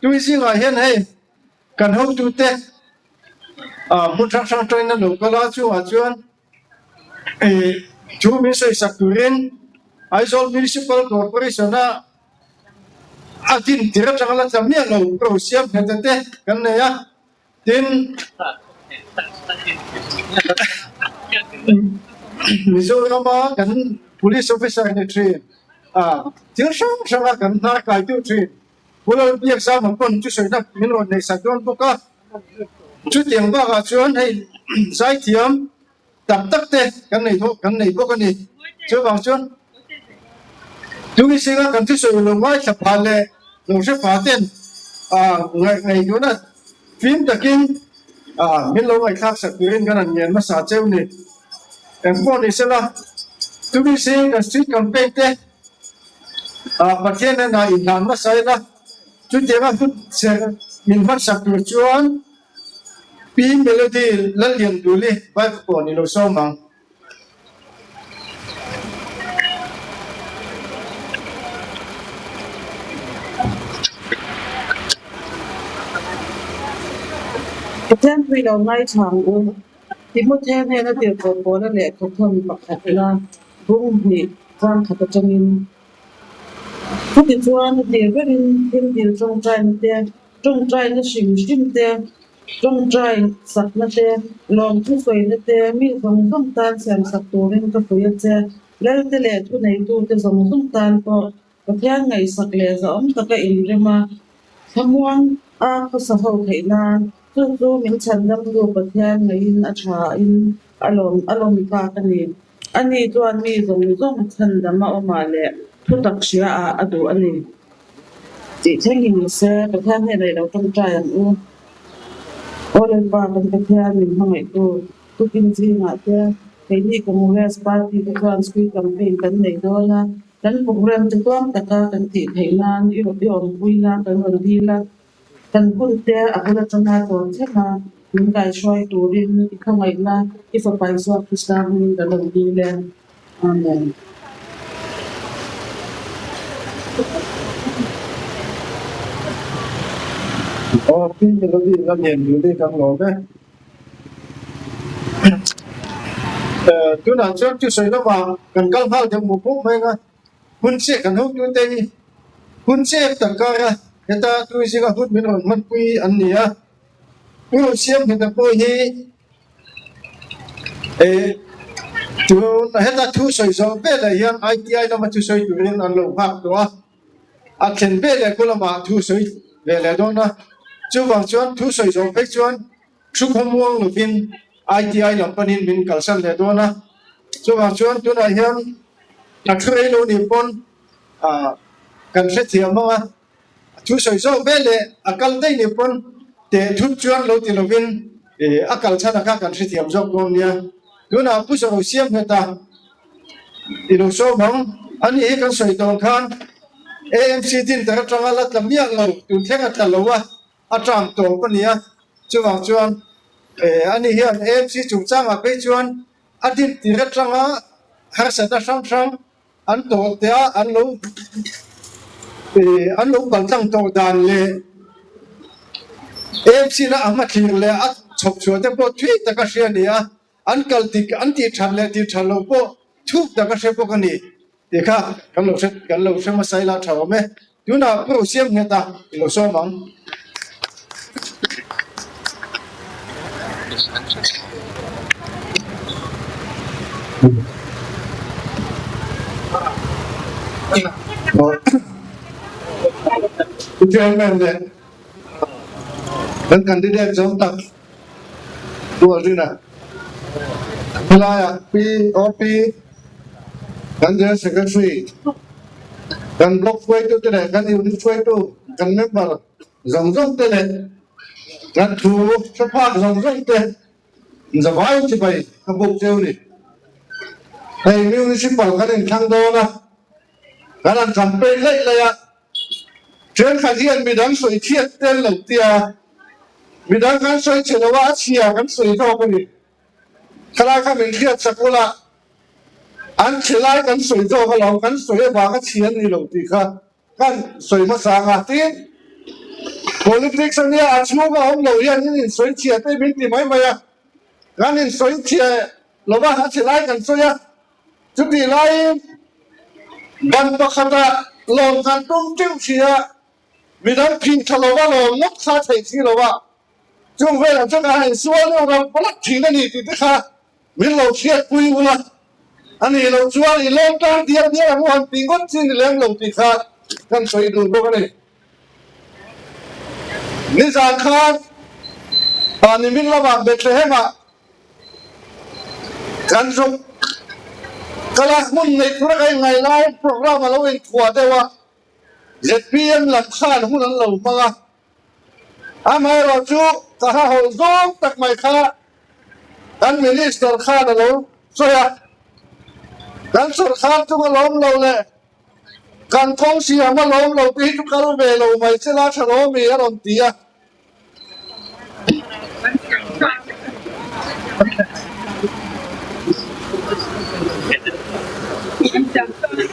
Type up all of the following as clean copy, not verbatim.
Tui zingah hian hei kan hotute hmun hrang hrang atangin an lo kal a, chungah chuan thu min sawisak turin Aizawl Municipal Corporation a a din tir atanga la tla miah lo ro siam nghet te kan nei a. Tin, Mizorama kan Police Officer ni thin a, thil hrang hranga kan hnar kai deuh thin. Pu Lalbiakzama pawn thusawinak min rawn neihsak dawn bawk a, chutiang bakah chuan hei zaithiam tak tak te kan nei thawh kan nei bawk a ni. Chuvang chuan Tuisinga kan thusawi lo ngaithla pha leh lo hre pha ten ngaihtuahna fim takin min lo ngaihthlak sak turin kan han ngen hmasa cheu ni. Engpawh ni sela Tuising kan street campaign te Pathian hnenah inhlan hmasa ila chutianga hun ser min hmansak tur chuan Pi Melody Lallianduli Bible pawh ni lo sawm ang. Pathian pui lo ngaithla ang u. Timothea hnena tirhkoh pawla lehkha thawn pakhatna bung hnih chang khat atangin chutichuan a tir berin thil dil tawngtaina te, tawngtaina hrim hrim te, tawngtai sakna te, lawmthu sawina te mi zawng zawng tan siam sak turin ka pui a che. Lalte leh thuneitute zawng zawng tan pawh Pathian ngaihsak leh zahawm taka inrem a, thlamuang a khawsa ho theih nan chu chu min chhandamtu Pathian ngaihin a tha in a lawm a lawm tlak a ni. Ani chuan mi zawng zawng chhandam a awmah leh thutak hria ah a duh a ni. Tih thlengin ni se, Pathian hnenah i lo tawngtai ang u. Aw Lalpa kan Pathian min hmangaihtu tukin zingah te keini Congress party te chuan street campaign kan nei dawn a, Kan program te tuam taka kan tih theih nan i awmpui na kan rawn dil a, kan hun te a bul atanga tawn thleng a, min kaihruai turin i khawngaihna i fapa Isua Krista hmingin kan rawn dil e. Amen. Aw Pi Melody Lallian Luli kan lawm e. Tunah chuan thusawi lamah kan kal nghal deuh mawp mawp mai ang a, hun chiah kan hotute hi hun chep tak kara heta tui zinga hun min rawn hmanpui an ni a, pu Siam Ngheta pawh hi tun heta thusawi zawh velah hian ITI lama thusawi turin an lo nghak tawh a. A thlen ve leh khu lamah thu sawi ve leh dawn a, chuvang chuan thu sawi zawh phei chuan thu khawmuang lovin ITI lam panin min kalsan leh dawn a, chuvang chuan tunah hian a thu rei lo nih pawn kan hrethiam ang a, a thu sawi zawh ve leh a kal daih nih pawn teh thut chuan lo ti lovin a kal chhan a kha kan hrethiam zawk dawn nia. Tunah Pu Saro siam nghet a. I lo sawm ang. Ani hi kan sawi tawn khan AMC din tar atanga la tla miah lo, tun thleng a tla lo a, a tang tawp a ni a. Chuvang chuan ani hian AMC chungchangah phei chuan a din tir atanga harsatna hrang hrang an tawh te a, an lo an lo kal tlang tawh dan leh AMC na ang a thlir leh a chhawp chhuah te pawh thui tak a hria a ni a. An kal dik an tih that leh tih that loh pawh thuk tak a hre bawk a ni tih kha kan lo hre kan lo hre hmasa ila tha awm e. Tunah Pu Siam nghet a i lo sawm ang. Pu Chairman leh kan candidate zawng tak Tualrina helaiah Pi OP kan General Secretary kan Block hruaitu te leh kan Unit hruaitu kan member zawng zawng te leh kan thu hre phak zawng zawng te zavai chibai ka buk cheu ni. Hei Municipal kan inthlang dawn a, kan han campaign laih laih a. Thenkhat hian midang sawi chhiat tel lo tia midang kan sawi chhe lo a, a chhia kan sawi zawk a ni. Thlalai kha min hriat sak ula, an chhe lai kan sawi zawk alawm, kan sawi avanga chhia an ni lo tih kha kan sawi hmasa ang a, tin. Politics ania a chhunga awm lo hian in insawi chhia te min ti mai mai a, kan insawi chhia lova a chhe lai kan sawi a, chutih laiin ban pakhatah lawm kan tum teuh si a, midang phih tha lova lawm ngawt kha theih si lova, chung velah chuan a insual deuh ram palak thin a ni tih te kha Min lo hriatpui ula, a nih loh chuan i lawm tan dial dial ang u han tih ngawt chi ni lem lo tih kha kan sawi dun bawk a ni. Nizan khan nimin lamah Bethlehem-ah kan zuk kal a, hmun neih tura ka inngaih lai programme a lo inthuah deuh a, zpm lam khan hun an lo hmang a. Amaherawh chu ka ha hawlh zawng tak mai kha kan Minister khan a lo sawi a, kan sawrkar chung a lawm lo leh kan kawng siam a lawm lo te hi chu kal ve lo mai se la tha lo mi a rawn ti a.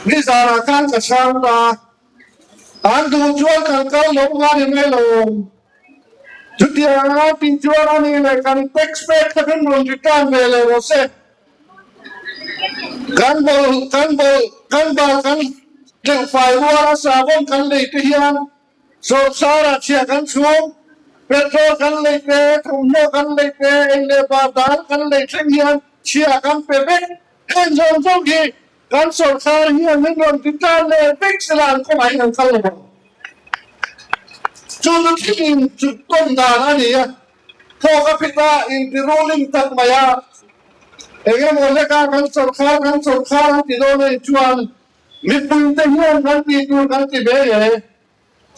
Nizanah khan ka chhang ta. An duh chuan kan kal lo nga ni mai lo. Chutiang a tih chuan a nih leh kan tax pek kha kan rawn return ve leh rawh se. Kan bawlh kan bawlh kan bal kan tleuh fai rual a savawm kan lei te hian sawrkharah chhia kan chhung, petrol kan lei te, thawmhnaw kan lei te, ei leh bar dal kan lei thleng hian chhia kan pe vek. Heng zawng zawng hi Kan sawrkar hian min rawn ti tan leh vek sela an kawngah hian an kal lo ang. Chu chu thil in chut tawn dan a ni a, thawk a phit a, inti ruling tak mai a, eng emaw hleka kan sawrkar kan sawrkar an ti dawn a nih chuan mipui te hian kan tih tur kan ti ve nge.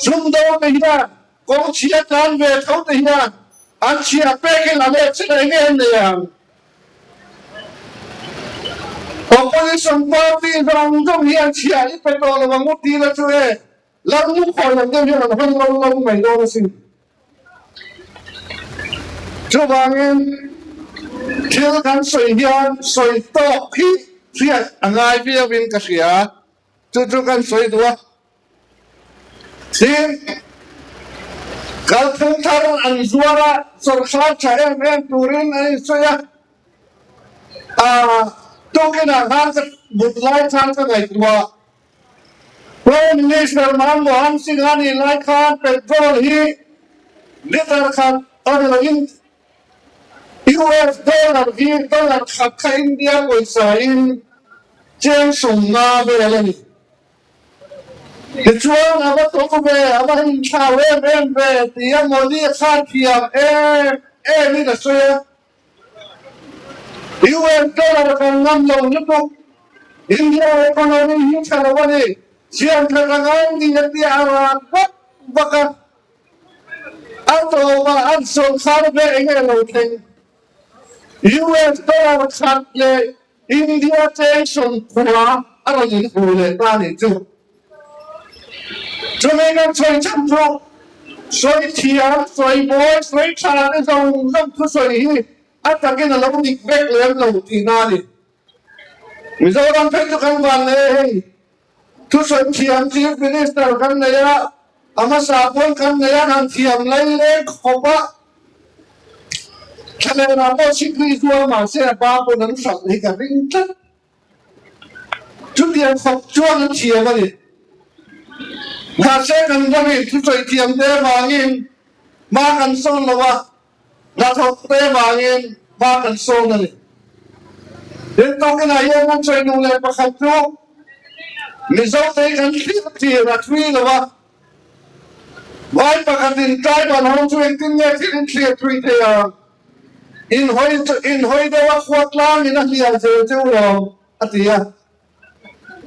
Sumdo te hian kawng chhia tlan ve tho te hian an chhia pekin a let che eng nge an nei ang? Opposition party zawng zawng hi an chhia i pe tawh lo ang u ti la chu e, lal mu khawi ang deuh hian an hawi lo lo mai dawn asin. Chuvangin thil kan sawi hian sawi tawk hi hriat a ngai viauin ka hria, chu chu kan sawi duh a. Tin, kalphung thar an zuar a, sawrkar tha em em turin an insawi a. Aaa, tukinah khan ka but lai khan ka ngaihtuah. Prime Minister Manmohan Singh a nih lai khan petrol hi liter khat a ni loin US dollar hi dollar khat kha India pawisa in cheng 50 vel a ni. Tichuan a va tawng ve, a va inthlau em em ve tia Modi a khan thiam em em in a sawi a. US dollar kan ngam lo lutuk, India economy hi tha lo a ni, siam that a ngai ni a tia a rak vak vak a. A tawpah an sawrkar ve eng nge lo thleng? US dollar khat leh India cheng 90 a rawn inhmu leh ta nih chu. Chumi kan sawi chhan chu sawi thiam, sawi mawi, sawi tha te zawng zawng thusawi hi a takin a lo dik vek lem lo tihna a ni. Mizoram phei chu kan van nei e hei. Thusawi thiam Chief Minister kan nei a, a hmasa pawn kan nei a, han thiam lai leng khawp a, thlalenah pawh sikri zual mahse a pa pawn an hralh hi ka ring tlat. Chutiang khawp chuan an thiam a ni. Mahse kan ramin thusawi thiam te vangin hma kan sawn lo a, Hnathawk te vangin hma kan sawn a ni. Tin, tukinah hian kan sawi duh leh pakhat chu Mizo te hi kan thlir thlir a thui lo a, vai pakhatin tribal ho chu engtin nge thil in thlir thui thei ang, in hawi in hawi deuh a khuatlangin a hlial zel cheu lo a ti a.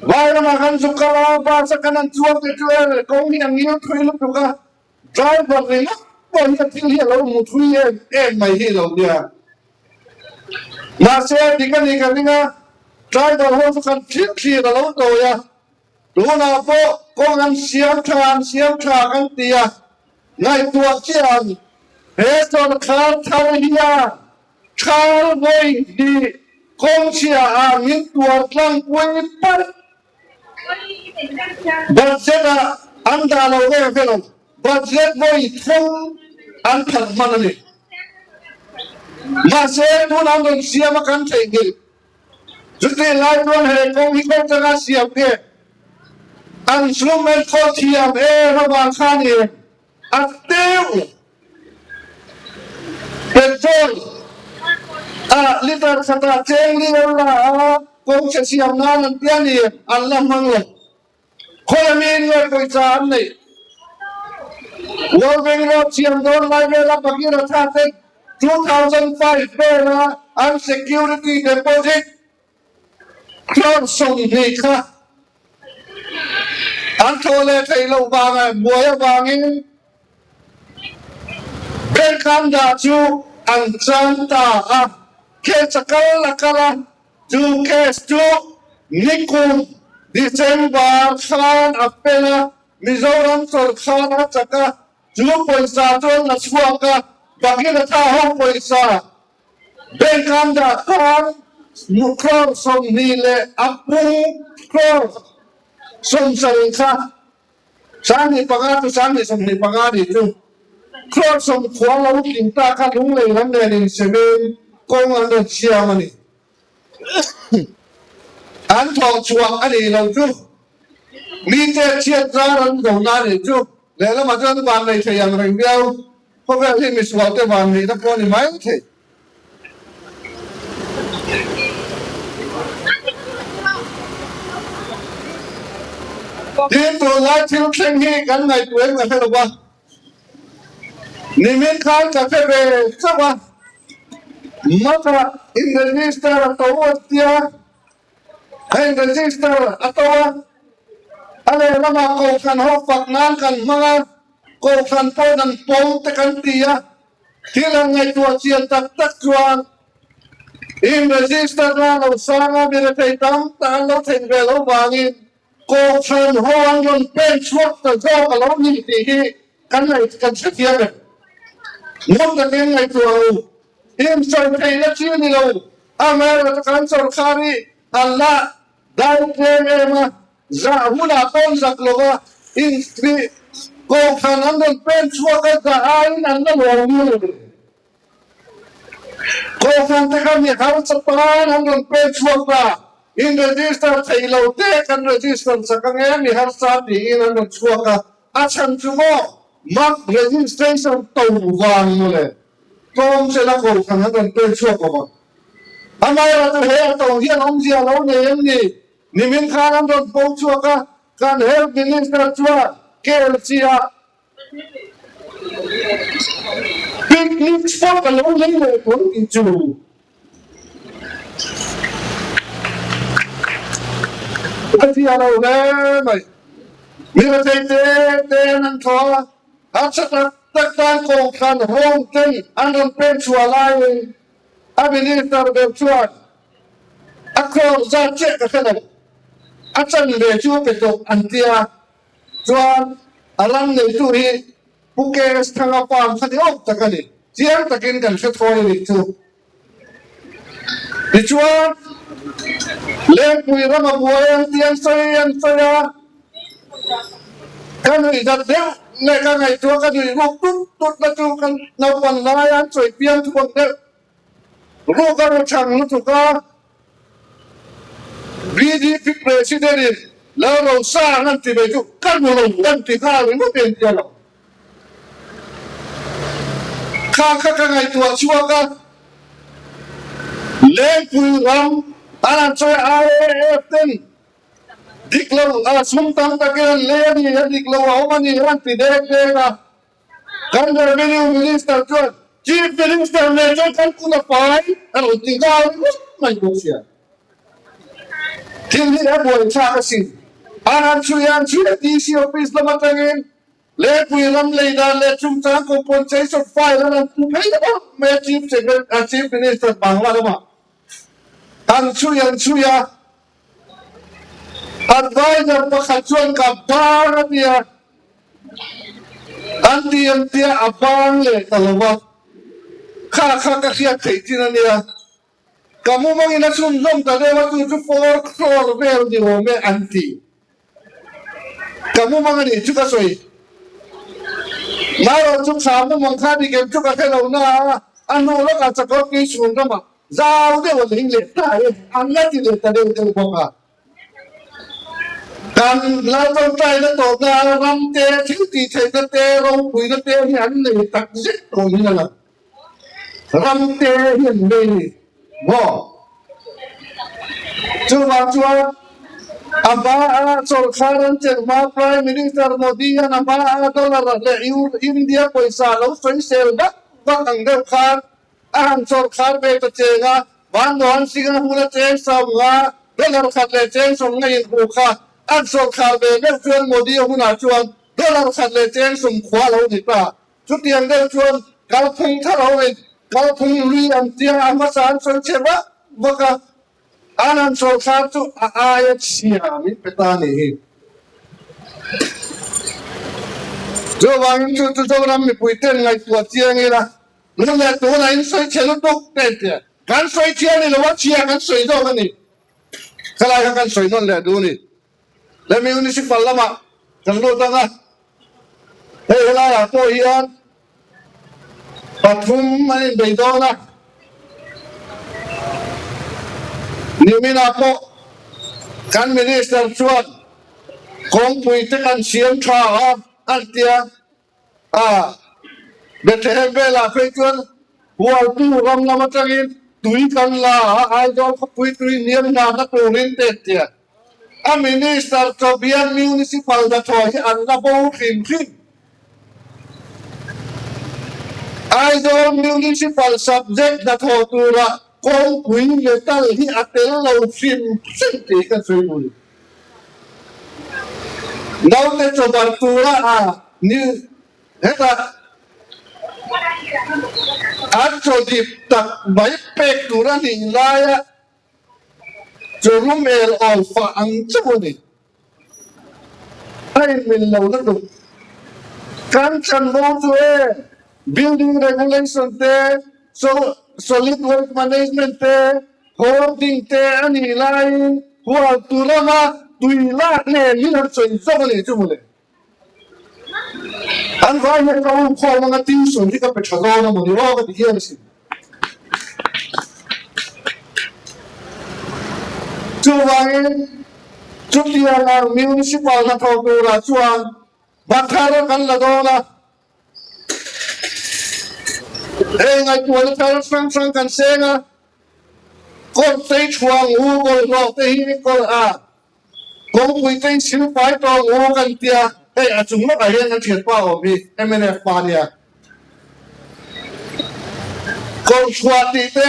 Vai ramah kan zuk kal a, bus a kan han chuang te chu e kawng hi a ngil thui lutuk a, Driver ringawt pawh hian thil hi a lo hmu thui em em mai hi lo nia. Mahse a dik a ni ka ring a, driver ho chu khan thlir thlir a lo tawi a, tunah pawh kawng an siam tha an siam tha kan ti a, ngaihtuah chiah ang he sawrkar thar hian thar vawi hnih kawng chhia ah min tuar tlangpui palh. Budget ah an dah lo vel vel. Budget vawi thum an phalh hman a ni. Mahse, tun an rawn siam a kan theihnghilh. Chutih lai chuan he kawng hi kawng tanga siam nge an sum enkawl thiam em avang khanin a teuh lo. Petrol a litre khatah cheng li an la a, kawng chhe siam nan an tia ni an la hmang lo. Khawi miin nge pawisa an neih? World Bank Road siam dawn lai vela Bagheera tha te 2005 vela an security deposit crore 20 kha an thawh leh theih loh vanga buai avangin bank an dah chu an chan ta a, case a kal a kal a. Chu case chu nikum December khan a fel a, Mizoram sawrkar a chak a, chu pawisa chu an la chhuak a, Bhagiratha ho pawisa bank an dah khan crore 20 leh a pung crore 70 kha 25 chu 25 ni chu crore 90 lo tling ta kha Lunglei lam nen insemin kawng an rawn siam a ni. An thawh chhuah a nih loh chu mite chhiat zar an zo na a nih chu lehlamah chuan van nei thei ang reng viau. Khawvel hi misual te van nihna pawh a ni mai thei. Tin, tunlai thil thleng hi kan ngaihtuah em ka hre lo va, Nimin khan ka hre ve chauh a, Maka in register a to a tia, heng register a to a, a lehlamah kohhran ho fak nan kan hmang a, kohhran pawhin an pawm te kan ti a, thil han ngaihtuah chian tak tak chuan in register na lo sang a, mi rethei tam tak an lo theih ve loh vangin Kohhran ho an rawn pen chhuak ta zawk a lo ni tih hi kan ngaih kan hrethiam em? Ngun takin ngaihtuah u. Insawi theihna chi a ni lo. Amaherawhchu kan sawrkar hi an la dai tlem em a, zah hunah pawh zak lova in Kohhran an rawn pen chhuak a zah aiin an la lawm ni lo. Kohhran te kha mi harsa tan an rawn pen chhuak ta, in register thei lo te kan register chak ange mi harsa tiin an rawn chhuak a, a chhan chu maw mak registration to vang mawle tlawm chela kohhran an rawn pen chhuak awm a, amaherawhchu he a to hian awmzia lo nei em ni? Nimin khan an rawn po chhuak a, kan Health Minister chuan KLC ah Picnic spot a lo lei leh tawh tih chu a zia lo hle mai. Mi rethei te te an an thaw a, harsa tak tak tan kawngthlan home ten an rawn pen chhuah laiin a minister ber chuan a crore zat chiah ka hre lo, a chanve chu a pe tawh an tia. Chuan a ram neitu hi Pu KS Thanga farm kha ni awk tak a ni. Chiang takin kan hre thawi a nih chu. Tichuan, Lengpui rama buai an ti an sawi an sawi a, ka nuih dat deuh leh ka ngaihtuah ka nuih ruk tut tut na chu kan naupan laia an sawi piang thu ang deuh. Ruk a ru chang lutuk a, BDP President in Lalrosang an ti mai chu ka nu lo an ti nghal ringawt em tia lo. Kha kha ka ngaihtuah chhuak a, Lengpui ram an han sawi IAF ten dik lo a sum tam takin an lei a ni, a dik lo a awm a ni an ti dek dek a. Kan Revenue Minister chuan Chief Minister nen chuan kan kun a fai a rawn ti nghal ringawt mai bawk sia. Thil hi a buaithlak asin. An han chhui an chhui a DC office lam atangin Lengpui ram lei dan leh chungchang compensation file an han pu phei awk mai a Chief Secretary Chief Minister Bangla lamah an chhui an chhui a. Adviser pakhat chuan ka bang a tia, an ti an tia a bang leh ta lo va, kha kha ka hriat theih chin a nia, ka mumangin a chhunzawm ta deuh a, chu chu 4 crore vel ni awm e an ti. Ka mumang a nih chu ka sawi. Marawh chu thla mumang kha dik em chu ka hre lo na a, a hnu lawkah chakawr tui chhun ramah zau deuh a lei leh ta e, an la ti leh ta deuh deuh bawk a. Kan Laltawngtaina tawpna ram te, thil tih theihna te, ropuina te hi an nei tak zet tawh in a lang. Ram te hi an nei ni maw? Chuvang chuan a hma a sawrkhar an chelh hma Prime Minister Modi hian a hma a dollar leh India pawisa lo sawisel vak vak ang deuh khan a han sawrkhar ve ta cheng a, Manmohan Singh a huna cheng 50 dollar khat leh cheng 50 inhmuh kha an sawrkhar ve meuh chuan Modi a hunah chuan dollar khat leh cheng 90 lo ni ta. Chutiang deuh chuan kalphung thar ho in kalphung lui an tia a hmasa an sawi chhe vak vak a, an han sawrkhar chu a aia chhia min pe ta a nih hi. Chuvangin chu chu Zoram mipui ten ngaihtuah chiang ila, nung leh tunah in sawi chhe lutuk te tia kan sawi chhia ni lo a, chhia kan sawi zawk a ni. Khalai kha kan sawi nawn leh duh a ni. Le Municipal lamah kan lut ang a, hei helaiah pawh hian pathum an inbei dawn a, niminah pawh kan Minister chuan kawngpui te kan siam tha a an tia a, Bethlehem velah phei chuan Hualtu ram lam atangin tui kan la a, Aizawl khawpui tui hniam hnana turin te an tia. A Minister Chawbian Municipal hnathawh hi an la bo hrim hrim. Aizawl Municipal subject hnathawh tura kawngpui metal hi a tel lo hrim hrim tih ka sawi bul. Naute chawbar tura a ni hetah an chaw dip tak mai pek tur a nih laia Chu rum el awl fah ang chauh a ni. A inmil lo lutuk. Kan chanvo chu e, building regulation te, solid waste management te, hoarding te a nih laiin hualtu lama tui lak nen hi han sawi zawk a nih chu mawle. An vai hian ka um khawm anga tuition hi ka pe tha dawn a mawni aw ka ti hian asin. Chuvangin chutiang ang municipal hnathawh turah chuan Bathar kan la dawn a, hei ngaihtuahna thar hrang hrang kan seng a, kawrtei thuang u bawlhhlawh te hi kawr a Kawngpui te in sil fai tawng u kan tia, hei a chung lawkah hian kan thianpa awm hi mnf pa nia. Kawrchhuah tih te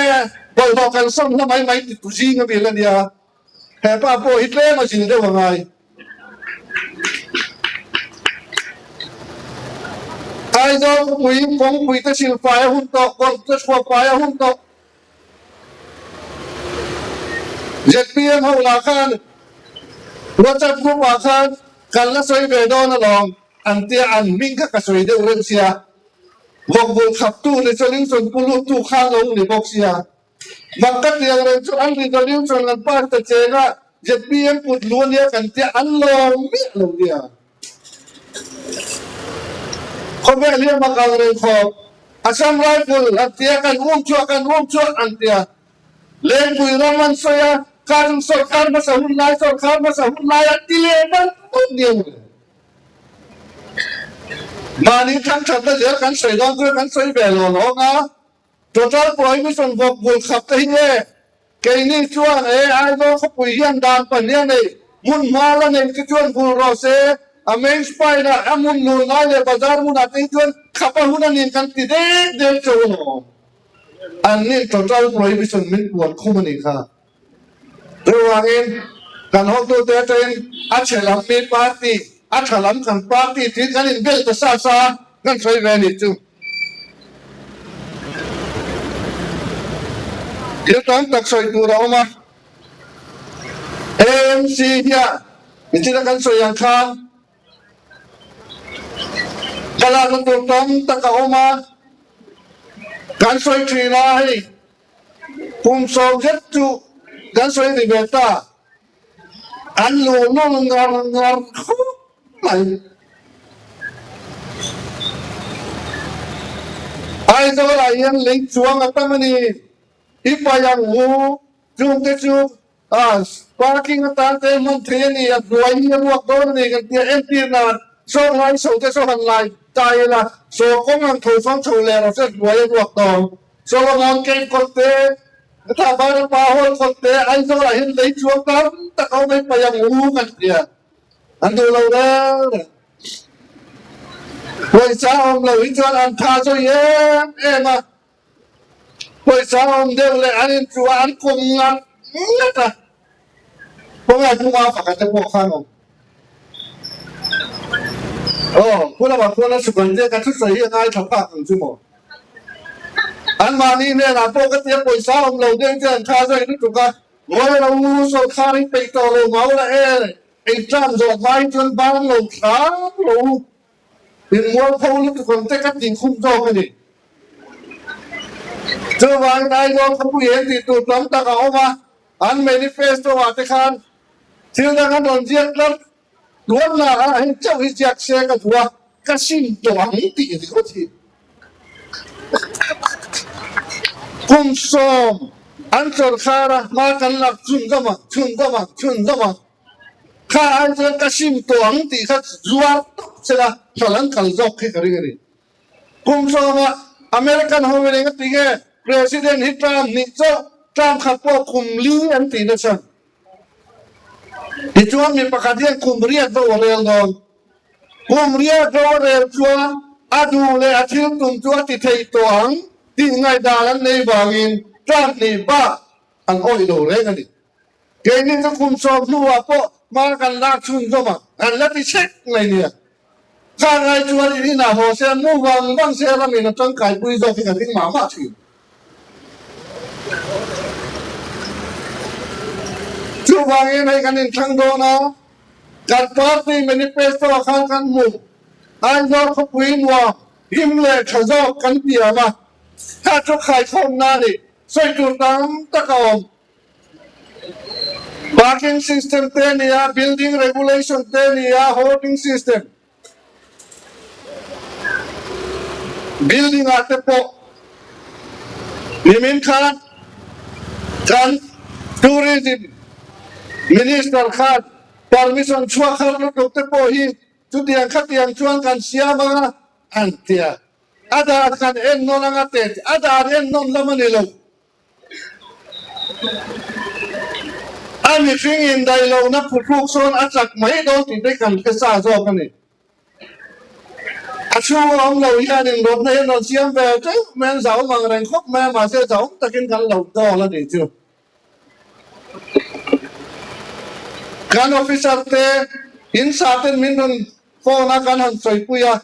bawlhhlawh kan sam hla mai mai ti tu zing a bil a nia, he pa pawh hi tlem a zin deuh a ngai. Aizawl khawpui kawngpui te sil fai a hun tawh, kawrchhuah fai a hun tawh. ZPM ho lah khan WhatsApp group ah khan kan la sawi ve dawn alawm an tia an hming kha ka sawi deuh reuh sia, vawkvul khaptu resolution pu luttu kha lo ni bawk sia. Mak ka ti ang reng chu an resolution an pass ta cheng a ZPM put lu ania kan tia an lawm miah lo nia. Khawvel hi a mak ang reng khawp. Assam Rifle an tia kan um chhuah kan um chhuah an tia. Lengpui ram an sawi a, kha chu sawrkar hmasa hun lai sawrkar hmasa hun lai an ti leh mai mai nia mawle. Mahni thangthatna zel kan sawi dawn chuan kan sawi ve lo lawng a. Total prohibition vawk bul khap te hi nge keini chuan he Aizawl khawpui hian dan pahnih a nei, hmun hma la nei te chuan bul rawh se, a main spine ah a hmun lun lai leh bazar hmunah te hi chuan khap a hun a nih kan ti dek dek chauh alawm. An nih total prohibition min puan khum a nih kha. Chuvangin kan hotute atangin a chhe lam mi party, a tha lam kan party tiin kan inbel ta sa sa a, kan sawi ve a nih chu. Thil tam tak sawi tur a awm a, AMC hian nichina kan sawi ang khan hmalakna tur tam tak a awm a, kan sawi thin a hei. Kum 10 zet chu kan sawi ri ve ta, an luh lul ngar ngar khawp mai. Aizawlah hian lei chuang a tam a ni. I pai ang u, chungte chu parking atan te hman thei a ni, a hnuai hi a ruak dawn a ni kan tia entir nan saw lai chho te saw han lai ta ila, saw kawng ang tho sawn chho leh rawh se hnuai a ruak dawn. Solomon Cave kawt te, Thabarapa Hall kawt te Aizawlah hian lei chuang tam tak a awm a, i pai ang u kan tia an duh lo reng reng. Pawisa awm lo hi chuan an tha zawi em em a. Pawisa awm deuh leh an inchuh a, an kum ngat ngat a. Khawngaih hnunga pakhat te pawh khan awm. Aw, pu lamah khuan a chhuk ang che, ka thusawi hi a ngaithla phak ang chu maw? Anmahni hnenah pawh ka tia pawisa awm lo deuh te an tha zawi lutuk a, Ngawi lo u, sawrkar hi peih tawh lo mau la e, Exam zawh hmain chuan bang lo hram lo u, inmualpho lutuk ang te ka tih khum zawk a ni. Chuvangin Aizawl khawpui en tih tur tam tak a awm a, an manifesto ah te khan thil dang an rawn ziak tlat tuanna ah hei chauh hi ziak se ka duh a, ka sim tawh ang tih ringawt hi. Kum sawm an sawrkhar a, hma kan lak chhunzawm ang, chhunzawm ang, chhunzawm ang. Kha ai chuan ka sim tawh ang tih kha zuar tawp sela hralh an kal zawk khi ka ring a ni. Kum sawma American ho in eng tinge President hi term hnih chauh, term khat pawh kum li an tih nasa. Tichuan mi pakhat hian kum riat ro a rel dawn. Kum riat ro a rel chuan a duh leh a thil tum chu a ti thei tawh ang tih ngaihdan an nei vangin term hnih bak an awih lo reng a ni. Keini chu kum sawm hnuah pawh hma kan lak chhunzawm a, kan la ti chhek mai nia. Kha ngai chuan in inah haw se, mu vang vang se ramin a tangkaipui zawk hi kan ring mah mah thin. Chuvangin hei kan inthlang dawn a, kan party manifesto ah khan kan hmu, Aizawl khawpui nuam, him leh tha zawk kan tiam a, kha chu khaikhawmna a ni, sawi tur tam tak a awm. Parking system te ni a, building regulation te ni a, hoarding system, building ah te pawh nimin khan kan tourism minister khan permission chhuak har lutuk te pawh hi chutiang khatiang chuan kan siam anga an tia, a dan kan ennawn anga te a dan ennawn lam a ni lo. A mihring indaih lohna phuhruk sawn a chak mai dawn tih te kan hre sa zawk a ni. A chhunga awm lo hian inrawtna hi an rawn siam ve teuh mai, an zahawm ang reng khawp mai a, mahse zahawm takin kan lo dawl a nih chu. Kan officer te in sa ten min rawn phone a kan han sawipui a.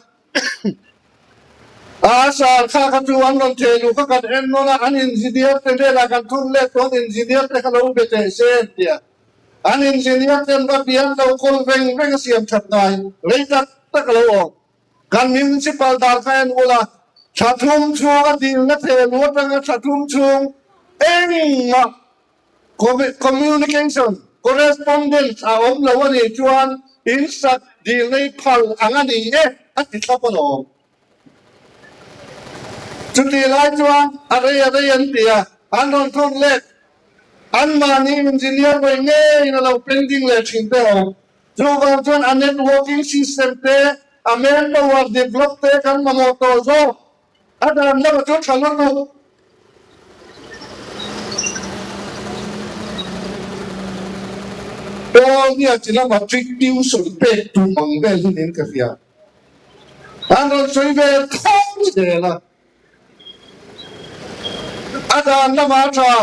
A sar kha kha chu an rawn theh luh kha kan en nawn a, an engineer te hnenah kan thun let chuan engineer te kha lo be teh se an ti a. An engineer ten va bian lo kawl veng veng a siam that ngai rei tak tak a lo awm. Kan municipal dar kha en ula, thla thum chhung a dilna theh luh atanga thla thum chhung engmah Communication, correspondence a awm lo a nih chuan in sak dil nei phal ang a ni e a ti thlap alawm. Chutih lai chuan a rei a rei an ti a, an rawn thawn let. Anmahni engineer vawi ngeiin a lo pending leh thin te awm. Chuvang chuan a networking system te, a manpower develop te kan mamawh tawh zawk. A dan lamah chuan tha lutuk. Paul nia chi lama trick tuition pek tum ang vel hi niin ka hria. An rawn sawi ve tho zel a. A dan lamah a tha,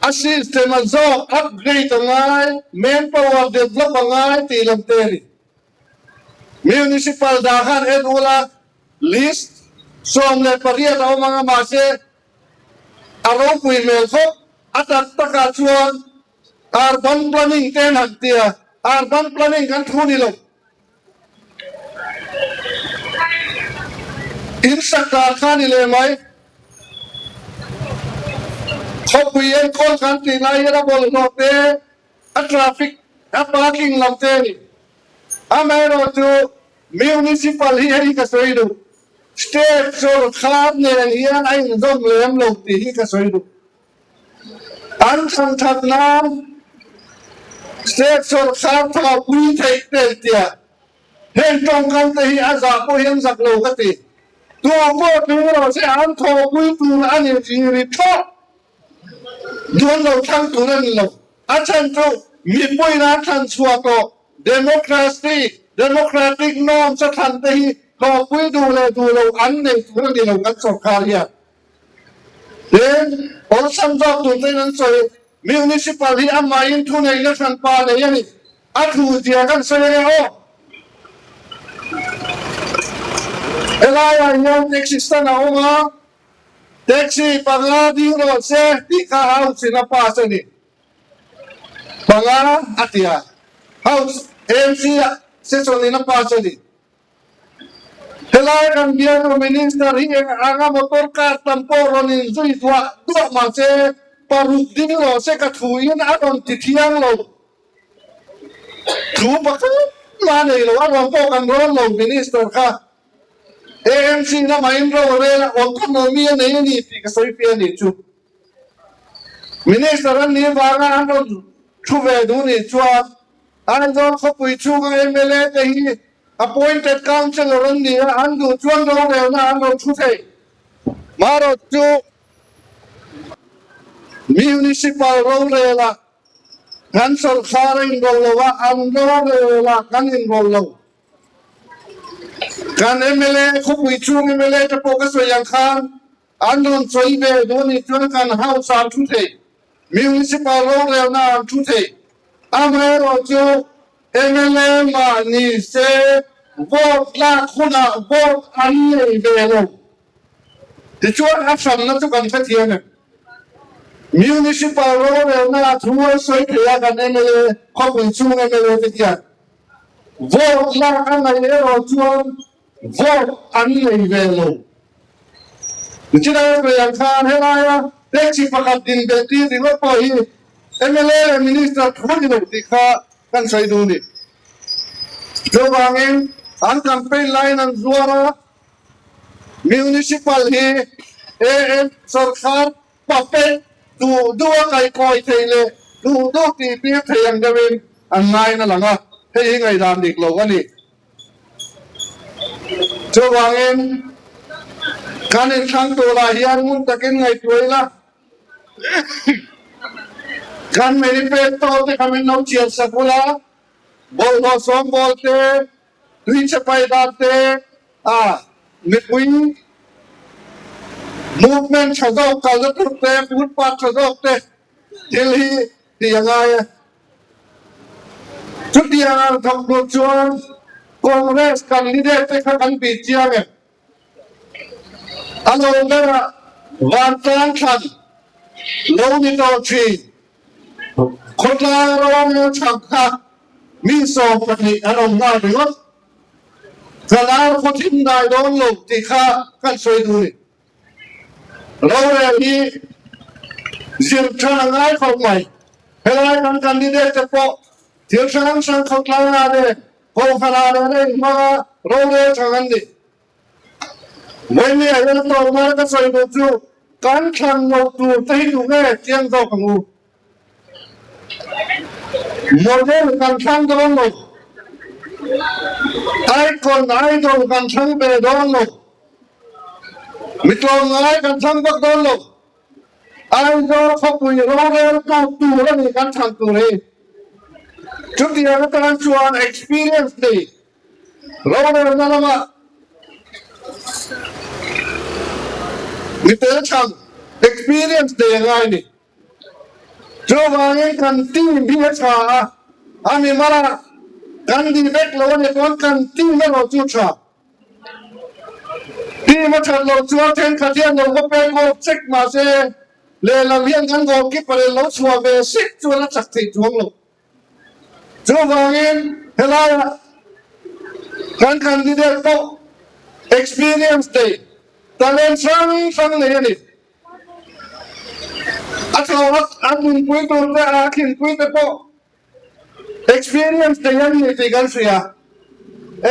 a system a zawk, upgrade a ngai, manpower develop a ngai tih lam te a ni. Municipal dah khan en ula list 18 a awm ang a mahse a ropui hmel khawp a tak takah chuan urban planning te an han ti a, urban planning kan thu ni lo. In sak dan kha ni leh mai. Khawpui enkawl kan tih lai hian a bawlhhlawh te A traffic, a parking lam te a ni. Amaherawhchu Municipal hi hei ka sawi duh. State sawrkar nen hian a inzawm lem lo tih hi ka sawi duh. An thlan that nan State sawrkar thawhpui theih tel tia heng tawngkam te hi a zah pawh hian zak lo ka ti. Tu pawh tling rawh se an thawhpui tur a ni ri thlawh. Dawn lo thlang tur a ni lo. A chhan chu mipuiin an thlan chhuah tawh democracy, democratic norms a thlan te hi hlawhpui duh leh duh lo an nei tur a ni lo kan sawrkar hian. Tin, awlsam zawk tur tein an sawi, municipal hi amahin thuneihna hranpa nei a ni. A thu zia kan sawi ange aw. Helaiah hian taxi stand a awm a. Taxi panga ding rawh se tih kha House in a pass a ni. Panga a ti a, House AMC ah session in a pass a ni. Helai kan bialnu Minister hi eng anga motor car tam pawh rawn in zui duah duah mahse paruk ding rawh se ka thu in a rawn ti thiang lo. Thu pakhat mah nei lo, a rawn pawh kan rawn lo Minister kha. AMC lamah in ro a rel a, autonomy a nei a ni tih ka sawi fiah a nih chu. Minister an nih vanga an rawn thu ve duh nih chuan Aizawl khawpui chhunga mla te hi appointed councillor an ni a, an duh chuan rorelna an rawn thu thei. Marawt chu Municipal rorela kan sawrkhar a inrawlh lo a, an rorela kan inrawlh lo. Kan mla khawpui chhung mla te pawh ka sawi ang khan an rawn sawi ve duh anih chuan kan house ah an thu thei, municipal rorelna ah an thu thei. Amaherawhchu mla mah ni se vote lak hunah vote an nei ve lo. Tichuan a hranna chu kan hrethiam em? Municipal rorelna ah thu an sawi thei a kan mla khawpui chhung mla te hian. Vote lak a ngaih erawh chuan vote an nei ve lo. Nichina sawi ang khan helaia taxi pakhat din belh tir ringawt pawh hi mla leh minister thu ni lo tih kha kan sawi duh a ni. Chuvangin an campaign laiin an zuar a, municipal hi AM sawrkar Puppet duh duh a kaihkawi thei leh duh duh tih tir thei ang deuhin an ngain a lang a, hei hi ngaihdan dik lo a ni. Chuvangin kan inthlang turah hian ngun takin ngaihtuah ila, kan manifesto te kha min lo chhiar sak ula, bawlhhlawh sawngbawl te, Tuichhe pai dan te a mipui movement tha zawk kalna tur te, footpath tha zawk te thil hi tih a ngai a. Chutiang ang thawk tur chuan Congress candidate te kha kan bih chiang em? A lo berah vantlang thlan lo ni tawh thin. Khawtlang rorel chhak kha mi 12 an awm nghal ringawt. Ka lar khaw thim dai dawn lo tih kha kan sawi duh a ni. Rorel hi zir than a ngai khawp mai. Helai kan candidate te pawh thil hrang hrang khawtlangah leh kohhranah leh a inhmang a rorel chhak an ni. Vawinia hian tlawmngai ka sawi duh chu kan thlan lo tur te hi duh nge chiang zawk ang u. Model kan thlang dawn lo, icon, idol kan thlang ve dawn lo, mi tlawmngai kan thlang vak dawn lo, Aizawl khawpui rorel tu tur a ni kan thlan tur hi. Chutiang atan chuan experience nei Rorelna lamah mi tel chhan experience nei a ngai ni. Chuvangin kan team hi a tha a, a mi mala kan ni vek lo a ni chuan kan team erawh chu tha. Team a that loh chuan thenkhat hian lo va peng awk chek mahse lehlam hian kan goalkeeper in lo chhuah ve sek chuan a chak theih chuang lo. Chuvangin helaiah kan candidate pawh experience nei, talent hrang hrang nei a ni. A thlawh a nunpui tur te, a thinpui te pawh experience nei an ni tih kan hria.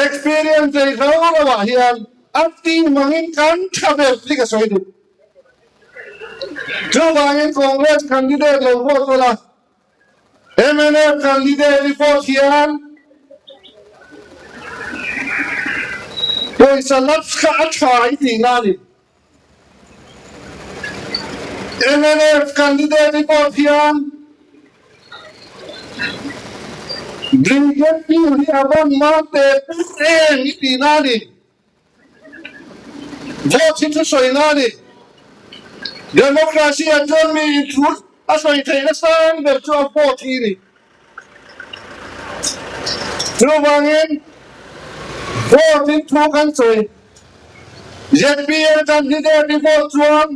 Experience nei hlo loah hian. A team angin kan tha ber tih ka sawi duh. Chuvangin Congress candidate lo vote ula, mnf candidate i vote hian pawisa lapse kha a tha i tih na a ni. Mnf candidate i vote hian Brigade Bill hi a van mam teh pur em i tih na a ni. Vote hi thusawi na a ni. Democracy ah chuan mi in thu a sawi theihna sang ber chu a vote hi a ni. Chuvangin vote in thu kan sawi. Zpm candidate i vote chuan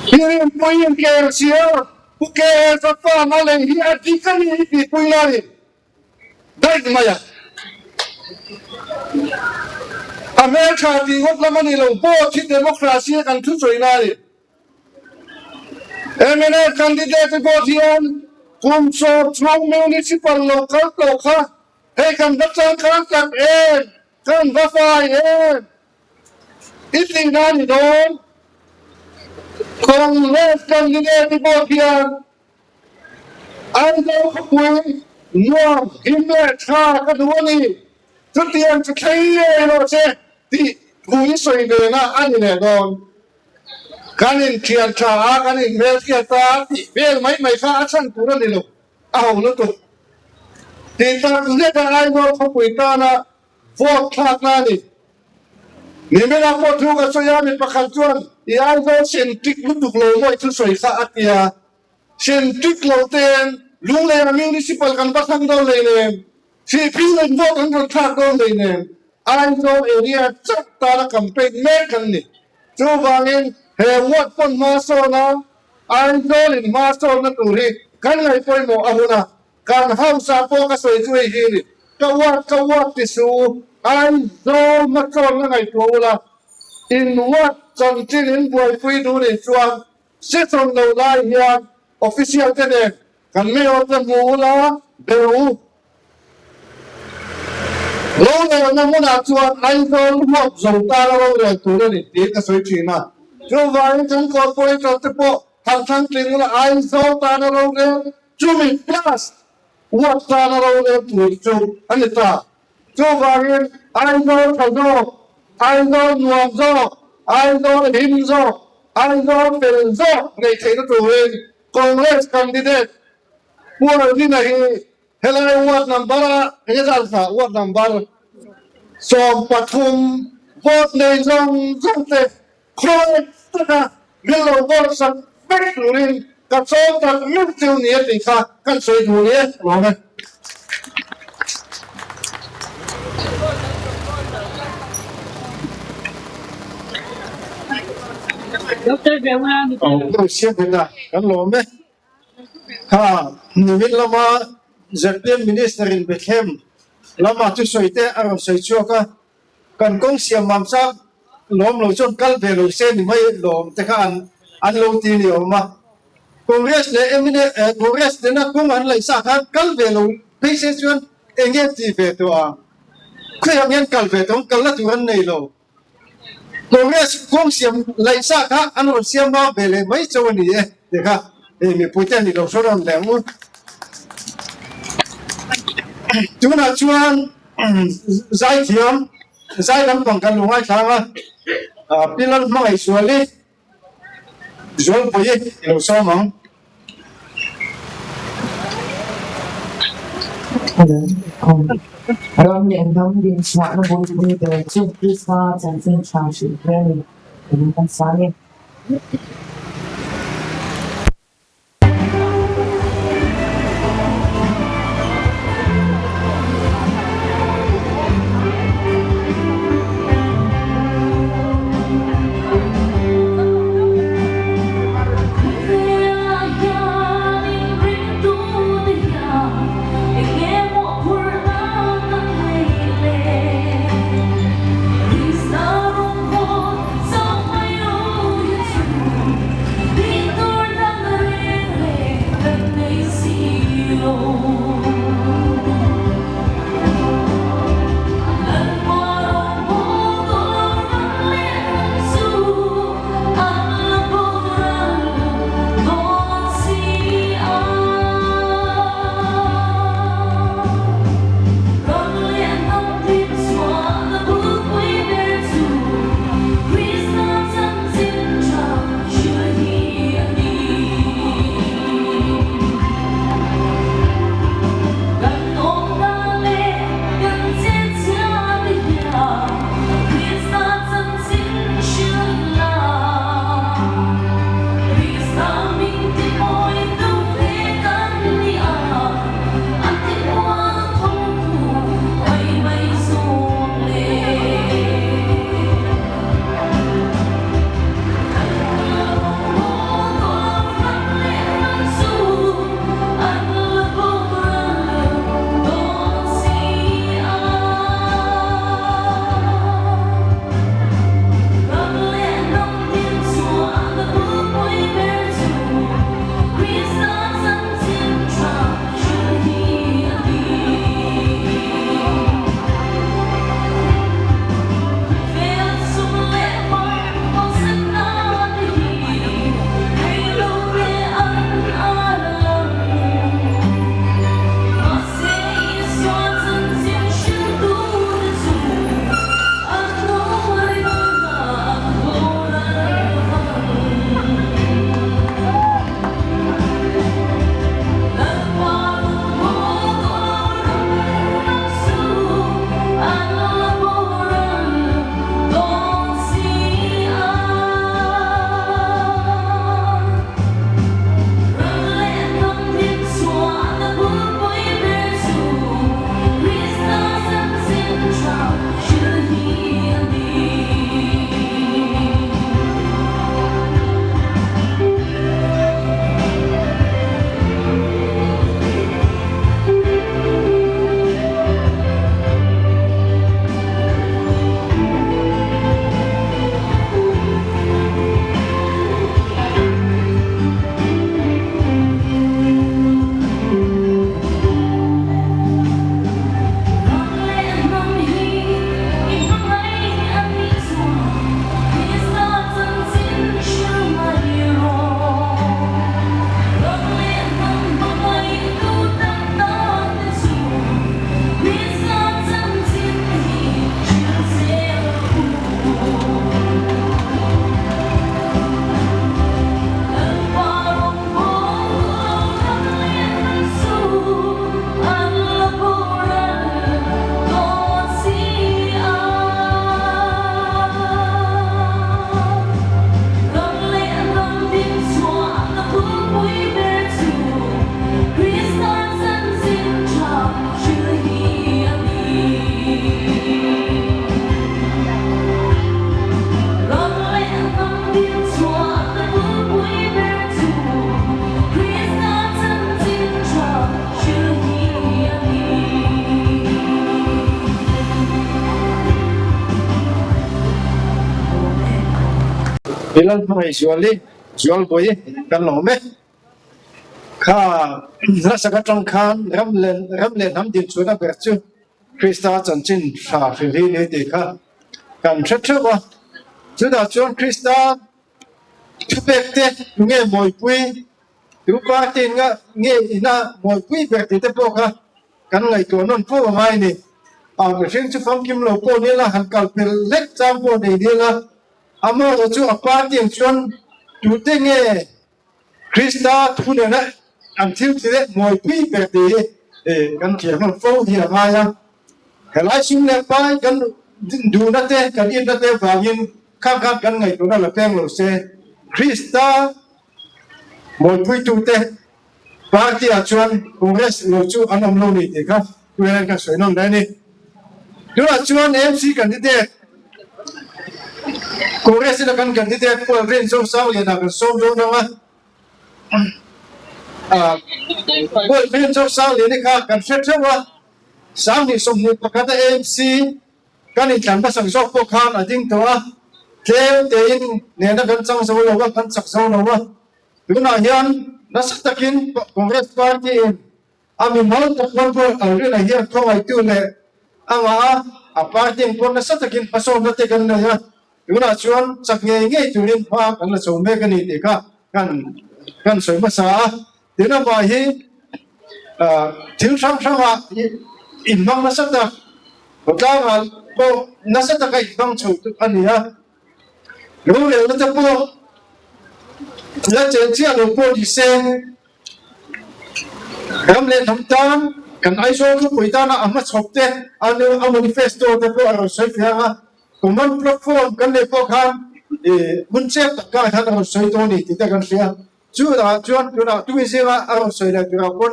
Pirinpui in KLCR Pu KS a farm a lei hi a dik a ni i tihpui la ni. Daih mai a. A hmeltha tih ngawt lam a ni lo, vote hi democracy a kan thuchawina a ni. Mnf candidate te pawh hian kum sawm chhung municipal lo kal tawh kha hei kan va changkang tak em, kan va fai em i tihna a ni dawn. Congress candidate te pawh hian Aizawl khawpui nuam him leh tha ka duh a ni, chutiang chu thleng ngei rawh che tih thu i sawi vena a ni leh dawn. Kan inthian tha a, kan inhmelhriat a tih vel mai mai kha a chhan tur a ni lo, a ho lutuk. Tih tak zet a Aizawl khawpui tana vote thlakna a ni. Nimina pawh thu ka sawi a, mi pakhat chuan i Aizawl centric lutuk lo maw i thusawi kha a ti a. Centric lo ten Lungleia Municipal kan va thlang dawn lei nen, Sihphir in vote an rawn thlak dawn lei nen, Aizawl area chauh tana campaign mek kan ni. Chuvangin he ward pawn hma sawn a, Aizawl in hma sawnna tur hi kan ngaih pawimawh a hun a, kan house ah pawh ka sawi chu hei hi a ni, ka ward ka ward ti su, Aizawl hmasawnna ngaihtuah ula, in ward chanchin in buaipui duh nih chuan Session lo lai hian official te nen kan mayor te hmu ula ber u. Rorelna hmunah chuan Aizawl huap zo tana rorel tur a ni tiin ka sawi thin a. Chuvangin kan corporator te pawh han thlang tling ula Aizawl tana rorel chumi plus huap tana rorel tur chu a ni ta. Chuvangin Aizawl tha zawk, Aizawl nuam zawk, Aizawl him zawk, Aizawl fel zawk neih theihna turin Congress candidate Pu Alvina hi helai ward number a enge zat kha ward number 13 vote nei zawng zawng te khawi taka min lo vote sak vek turin ka sawm tak meuh cheu ni a tih kha kan sawi duh ni e lawm e. Kan lawm e. Kha nimin lama zpm Minister in Bethlehem lama thusawi te a rawn sawi chhuak a, kan kawng siam mam chak lawm lo chuan kal ve lo se ni mai lawm te kha an an lo ti ni awm a. Congress leh mnf Congress nena kawng an laih sa khan kal ve lo phei se chuan eng nge ti ve tawh ang? Khawiah nge an kal ve tawh ang? Kalna tur an nei lo. Congress kawng siam laih sa kha an rawn siam vang ve leh mai chauh a ni e tih kha hei mipuite an ni lo sawn rawn leh ang u. Tunah chuan zaithiam zai lampang kan lo ngaithlang a, Pi Lalhmangaihsuali Zualpui i lo sawm ang. Ram leh hnam dinchhuahna bulpui ber chu Krista chanchin tha hrilh hle a ni. Eng kan sa nge? I Lalhmangaihzuali, Zualbawi kan lawm e. Kha hlasak atang khan ram leh ram leh hnam din chhuahna ber chu Krista chanchin tha hrilh hi ni tih kha kan hre theuh a. Chutah chuan Krista thupek te nge mawipui, tu party nge ina mawipui ber tih te pawh kha kan ngaihtuah nawn fo a ngai ni. A mihring chu famkim lo pawh ni la, han kal pel hlek chang pawh nei ni la, amaherawh chu a party ang chuan tute nge Krista thu nena an thil ti leh mawipui ber tih hi kan thiam nawn fo hi a ngai a. Helai sum leh pai kan duhna te, kan inna te vangin khang khan kan ngaihtuahna la peng lo se, Krista mawipuitute Party ah chuan Congress lo chu an awm lo ni tih kha tuiah ka sawi nawn daih a ni. Tunah chuan AMC candidate Congress ina kan candidate Pu Alvin Zosangliana kan sawm dawn ang a. Pu Alvin Zosangliana kha kan hre theuh a, 2021 a AMC kan intlan hmasak zawk pawh khan a ding tawh a, tlem tein nena kan chang zo lo a, kan chak zo lo a. Tunah hian nasa takin Congress party in a mimal tak hman pawh Alrina hian khawngaihtu leh a ngah a, a party ang pawh nasa takin hmasawnna te kan nei a, tunah chuan chak ngei ngei turin hma kan la chho mek a ni tih kha kan kan sawi hmasa a. Tin amah hi thil hrang hrangah inhmang nasa tak, khawtlangah pawh nasa taka inhmang chho a ni a. Rorelna te pawh la chen chiah lo pawh ni se, ram leh hnam tan kan Aizawl khawpui tana a hmachhawp te a manifesto te pawh a rawn sawi fiang a, common platform kan neih pawh khan hun chep tak kar khan a rawn sawi tawh a ni tih te kan hria. Chutah chuan tunah tui zinga a rawn sawi leh turah pawn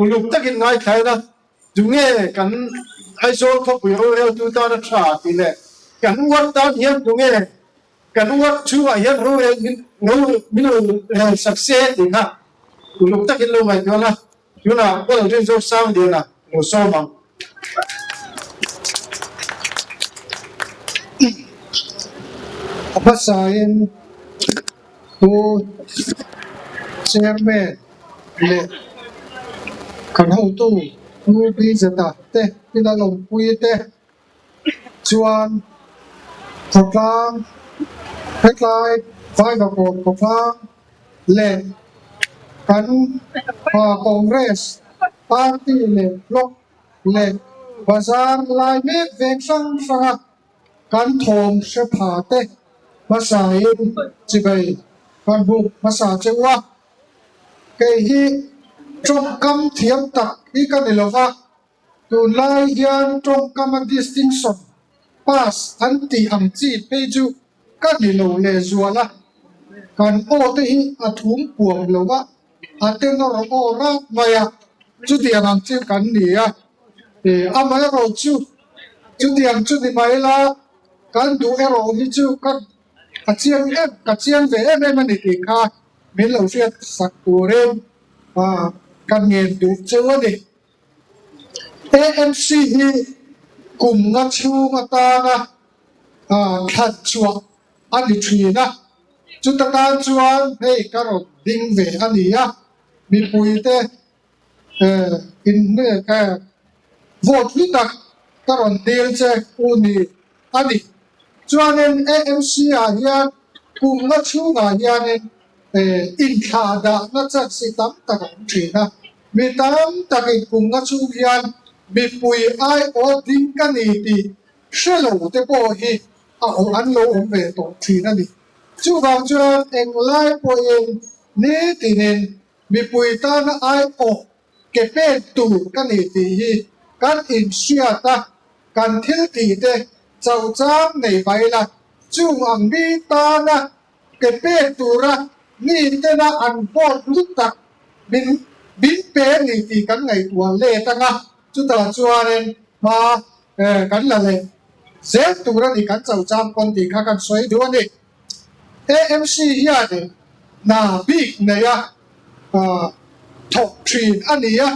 uluk takin ngaithlain a, Tunge kan Aizawl khawpui roreltu tana tha tih leh kan uar tan hian tunge kan uar chhungah hian rorel min min lo rel sak se tih kha uluk takin lo ngaihtuah la, tunah Paul Rinzo Sangliana lo sawm ang. A hmasain Pu Chairman leh kan hotu Pu Bizata te ila lawmpui te chuan khawtlang hetlai Vaivakawn khawtlang leh kan Congress party leh block leh bazar lai mek veng hrang hranga Kan thawm hre pha te hmasain chibei kan buk hmasa cheu a, kei hi tawngkam thiam tak hi ka ni lova, tunlai hian tawngkama distinction pass an tih ang chi phei chu ka ni lo lehzual a, kan aw te hi a thum puam lo a, a tenor aw rat mai a, chutiang ang chu kan ni a, amaherawh chu chutiang chu ni mai la, kan duh erawh hi chu ka ka chiang em ka chiang ve em em a ni tih kha min lo hriat sak turin ka ngen duh chu a ni. AMC hi kum nga chhung atana thlan chhuah a ni thin a, chuta tan chuan hei ka rawn ding ve a ni a, mipuite in vote hlu tak ka rawn dil che u ni a ni. Chuanin AMC ah hian kum nga chhungah hianin inthlah dahna chance hi tam tak a awm thin a, mi tam takin kum nga chhung hian mipui aiawh ding ka ni tih hre lo te pawh hi a awh an lo awm ve tawh thin a ni. Chuvang chuan englai pawhin nitinin mipui tana aiawh ke pek tur ka ni tih hi kan inhriat a, kan thil tih te chauh chang nei mai la, chung ang mi tana ke pek tura mi tena an vote lut tak min min pe a ni tih kan ngaihtuah let ang a, chutah chuanin hma kan la leh zel tur a ni kan chauh chang pawn tih kha kan sawi duh a ni. AMC hianin hna bik neia thawk thin a ni a,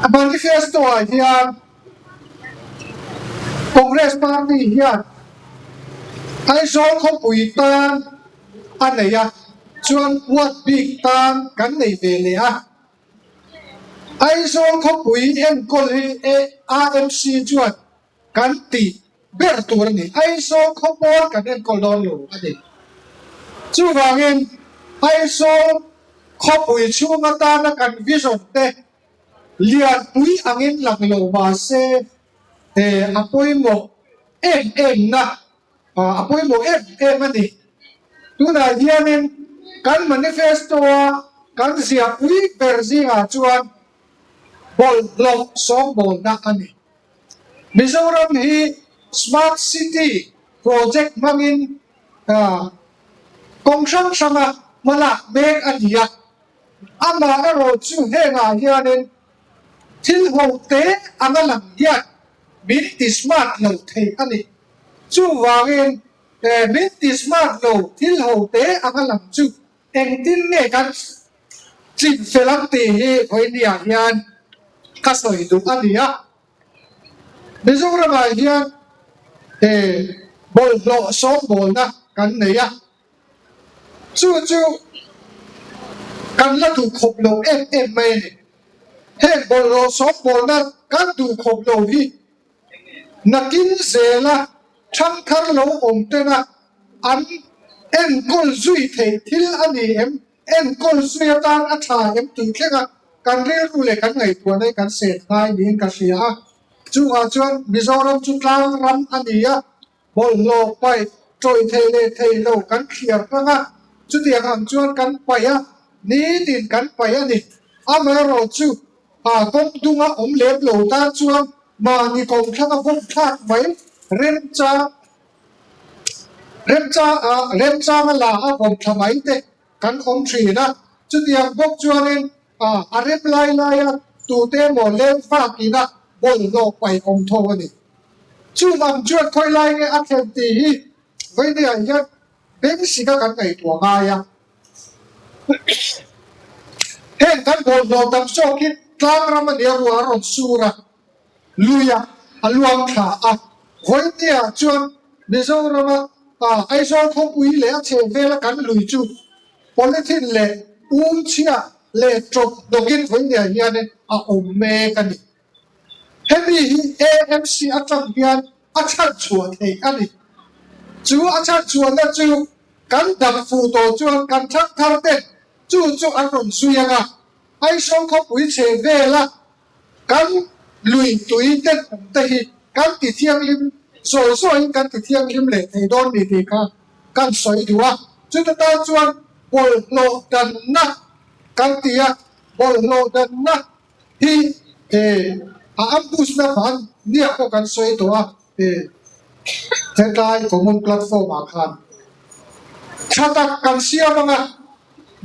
a manifesto ah hian Congress party hian. Aizawl khawpui tan a nei a, chuan ward bik tan kan nei ve leh a. Aizawl khawpui enkawl hi AMC chuan kan tih ber tur a ni. Aizawl khawpawn kan enkawl dawn lo a ni. Chuvangin Aizawl khawpui chhung atana kan vision te lianpui angin lang lo mahse a pawimawh em em na a pawimawh em em a ni. Tunah hianin kan manifesto-a kan ziahpui ber zingah chuan bawlhhlawh sawngbawlna a ni. Mizoram hi Smart City project hmangin kawng hrang hranga hmalak mek a ni a, amah erawh chu hengah hianin thil ho te anga lang hian min ti smart lo thei a ni. Chuvangin min ti smart lo thil ho te anga lang chu Engtin nge kan chin fel ang tih hi vawinia hian ka sawi duh a ni a. Mizoramah hian he bawlhhlawh sawmbawlna kan nei a, chu chu kan la duh khawp lo em em mai a ni. Heng bawlhhlawh sawmbawlna kan duh khawp lo hi Nakin zela thangthar lo awm tena an enkawl zui theih thil a ni em? Enkawl zui atan a tha em tih thlenga kan rilru leh kan ngaihtuahna hi kan set ngai niin ka hria a. Chungah chuan Mizoram chu tlang ram a ni a, bawlhhlawh paih tawih thei leh thei lo kan thliar hmang a, chutiang ang chuan kan paih a, nitin kan paih a ni. Amaherawhchu a kawng dunga awm lem lo tan chuan Mahni kawmthlanga vawm thlak mai remchang remchang a remchanga la a vawm thla mai te kan awm thin a, chutiang bawk chuanin a a rem lai laia tute emaw leng fakin a bawlhhlawh paih awm tho a ni. Chuvang chuan khawi lai nge a thlen tih hi vawinia hian beng sika kan ngaihtuah ngai a. Heng kan bawlhhlawh tam zawk hi tlang ram a nia ruah a rawn sur a, luia a luang thla a. Vawinia chuan Mizorama Aizawl khawpui leh a chheh vela kan lui chu polythene leh um chhia leh tawp hnawkin vawinia hianin a awm mek a ni. Hemi hi AMC atang hian a chhan chhuah theih a ni. Chu a chhan chhuahna chu kan dam fuh tawh chuan kan thang thar ten chu chu an rawn zui ang a, Aizawl khawpui chhe vela kan lui tui ten awm te hi kan ti thianghlim zawi zawiin kan ti thianghlim leh thei dawn ni tih kha kan sawi duh a. Chuta tan chuan bawlhhlawh danna kan ti a, bawlhhlawh danna hi a ambush na van nia pawh kan sawi tawh a, hetlai common platform ah khan tha tak kan siam ang a,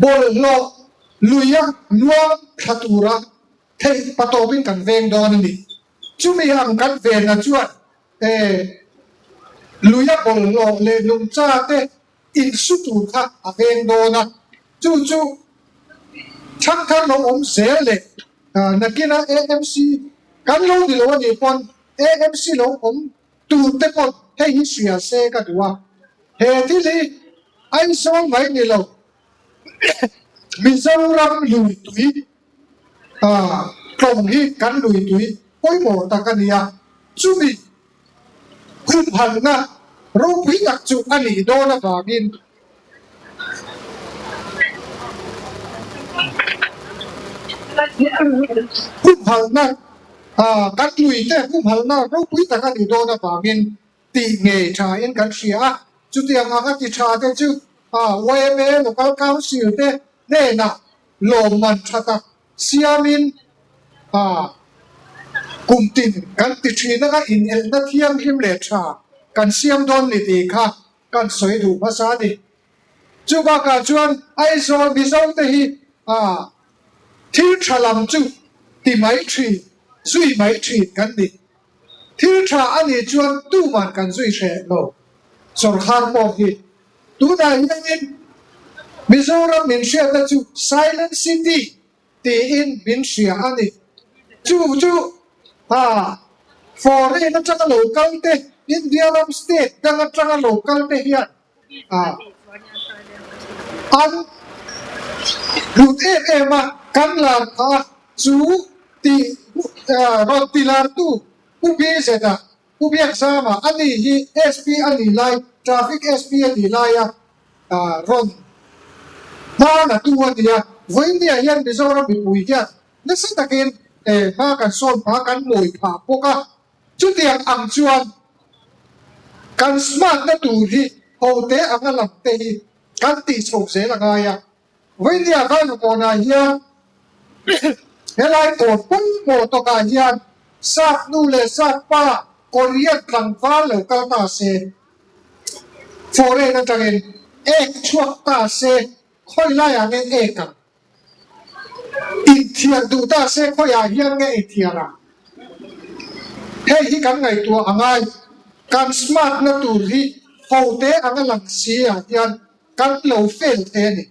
bawlhhlawh luia luang thla tura theih patawpin kan veng dawn a ni. Chumi ang kan venna chuan luia bawlhhlawh leh nungcha te insu tur kha a veng dawn a, chu chu thangthar lo awm zel leh nakina AMC kan lo ni lo a nih pawn AMC lo awm tur te pawh hei hi hria se ka duh a, he thil hi Aizawl mai ni lo Mizoram lui tui tlawng hi kan lui tui pawimawh tak a ni a, chumi Humhalhna ropui tak chu a nih dawn avangin humhalhna kan luite humhalhna ropui tak a nih dawn avangin tih ngei thain kan hria a. Chutiang anga ti tha te chu yma Local Council te hnenah lawmman tha tak siamin kum tin kan ti thin anga inelhna thianghlim leh tha kan siam dawn ni tih kha kan sawi duh hmasa a ni. Chu bakah chuan Aizawl Mizo te hi thil tha lam chu ti mai thin, zui mai thin kan ni. Thil tha a nih chuan tuman kan zui hreh lo. Sawrkhar pawh hi tunah hianin Mizoram min hriatna chu Silent City tiin min hria a ni. Chu chu foreign atanga lo kal te. India ram state dang atanga lo kal te hian an hlut em em a, kan lar phah a, chu tih rawn ti lartu Pu BZ-a, Pu Biakzama a ni hi SP a nih lai, Traffic SP a nih laia rawn hma la tu a ni a, vawiinniah hian Mizoram mipui hian nasa takin hma kan sawn phah, kan mawi phah bawk a. Chutiang ang chuan kan smart na tur hi hote anga lang te hi kan tih chho zel a ngai a. Vawinia Vaivakawnah hian helai kawn pawimawh tawkah hian sap nu leh sap pa Korean tlangval lo kal ta se, foreign atangin ek chhuak ta se khawi laiah nge ek ang? Inthiar duh ta se khawiah hian nge inthiar ang? Hei hi kan ngaihtuah a ngai. Kan smart na tur hi hote anga lang si ah hian kan lo fail thei a ni.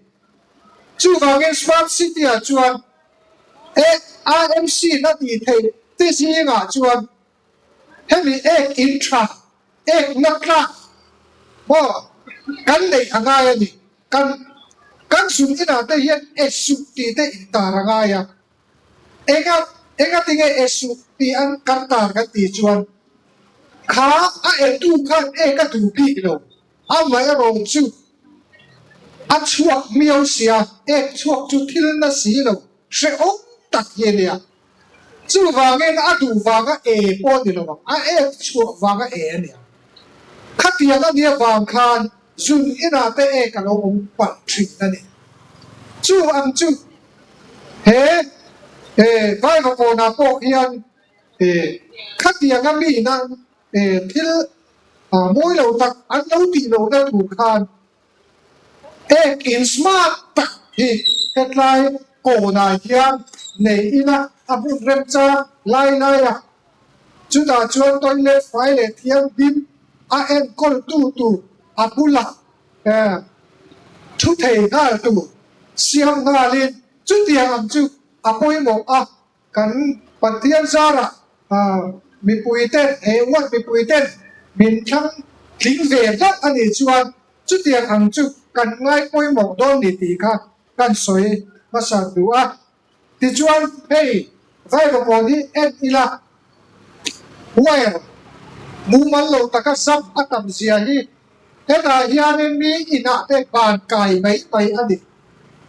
Chuvangin smart city ah chuan AIMC na tih theih te zingah chuan hemi ek in tha, ek na tlak maw kan neih a ngai a ni. Kan kan zun inah te hian e suh tih te intar a ngai a. Enga enga tinge e suh tih an kan tar kan tih chuan kha a etu khan ek a duh bik lo. Amaherawh chu a chhuak miau sia, ek chhuak chu thil na si lo hrehawm tak hi a nia. Chuvangin a duh vanga e pawh a ni lo ang, a ek chhuah vanga e a nia. Khatiang a nia vang khan zun inah te ek a lo awm palh thin a ni. Chu ang chu he e Vaivakawnah pawh hian e khatianga mi ina e thil mawi lo tak an lo tih lohna tur khan Ek in smart tak hi hetlai kawnah hian nei ila a hmun remchang lai lai a, chutah chuan toilet fai leh thianghlim a enkawl tu tur a bulah thu thei nghal tur siam nghalin chutiang ang chu a pawimawh a. Kan Pathian zarah mipuiten, he ward mipuiten min thlang tling ve hlauh a nih chuan chutiang ang chu kan ngai pawimawh dawn ni tih kha kan sawi hmasa duh a. Tichuan hei Vaivakawn hi en ila wire mumal lo taka zam a tam zia hi hetah hianin mi inah te ban kai mai mai a ni.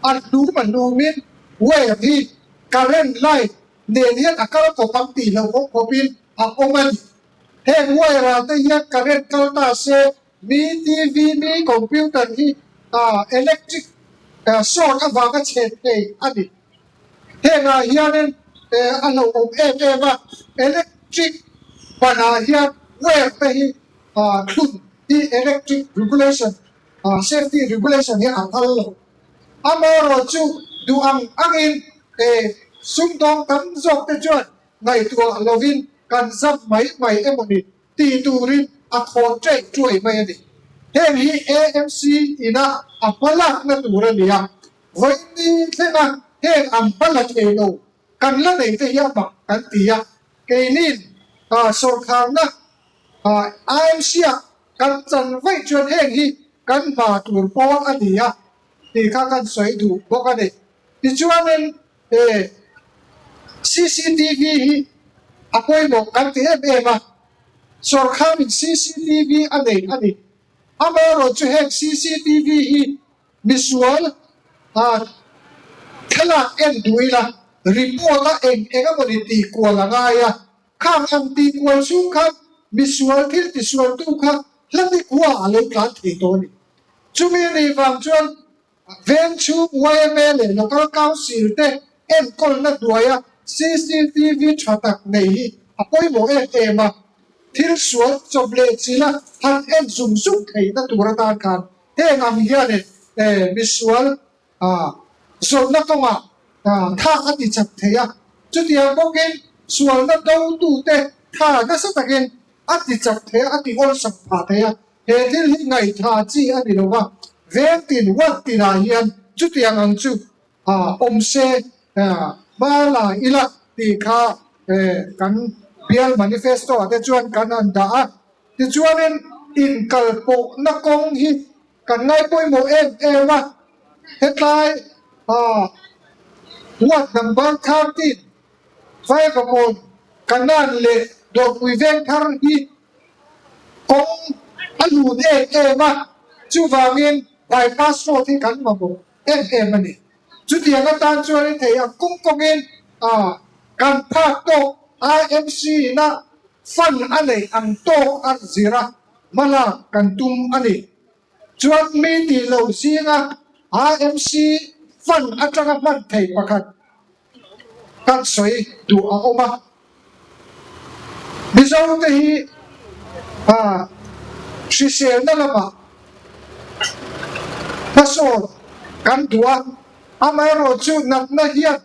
A hlum a hlumin wire hi Current light nen hian a kal kawp ang tih loh awm khawpin a awm a ni. Heng wire ah te hian current kal ta se, mi TV, mi computer hi electric short avanga chhet thei a ni. Heng ah hianin a hlauhawm em em a, electric ban ah hian wire te hi thlun hi electric regulation, safety regulation hi a phal lo. Amaherawhchu duh ang angin e sumdawng tam zawk te chuan ngaihtuah lovin kan zam mai mai emawni tih turin a khawn ṭaih ṭuai mai a ni. Heng hi AMC ina a hmalakna tur a ni a, vawiin ni thlenga heng an hma la thei lo kan la nei te hi a mak kan ti a, keinin sawrkharna AMC-ah Kan chan vaih chuan heng hi kan hma tur pawl a ni a tih kha kan sawi duh bawk a ni. Tichuanin he cctv hi a pawimawh kan ti em em a, sawrkharin cctv a nei a ni. Amaherawh chu heng cctv hi misual thlalak en duh ila report a eng eng emawni tih kual a ngai a. Khang ang tih kual chhung khan misual thil tisualtu kha hlami khua a lo tlan thei tawh a ni. Chumi a nih vang chuan veng chhung yma leh Local Council te enkawlna hnuaia cctv tha tak nei hi a pawimawh em em a, thil sual chawp leh chila han en zung zung theihna tur atan khan heng ang hianin misual Zawhna kawngah tha a ti chak thei a, chutiang bawkin sualna dotute tha nasa takin a ti chak thei a, a ti awlsam phah thei a. He thil hi ngaihtha chi a ni lo va, veng tin, ward tinah hian chutiang ang chu awm se hma la ila tih kha kan bial manifesto ah te chuan kan han dah a. Tichuanin inkalpawhna kawng hi kan ngaipawimawh em em a, hetlai ward number 13 Vaivakawn Kanan leh Dawrpui Vengthar hi kawng a lun em em a, chuvangin bypass road hi kan mamawh em em a ni. Chutiang atan chuanin thei ang kawng kawngin kan phak tawk IMC ina fund a neih ang tawk a zir a, hmalak kan tum a ni. Chuan mi tih loh zinga IMC fund atanga hman thei pakhat kan sawi duh a awm a. Mizote hi hriselna lamah hmasawn kan duh a, amaherawhchu natna hian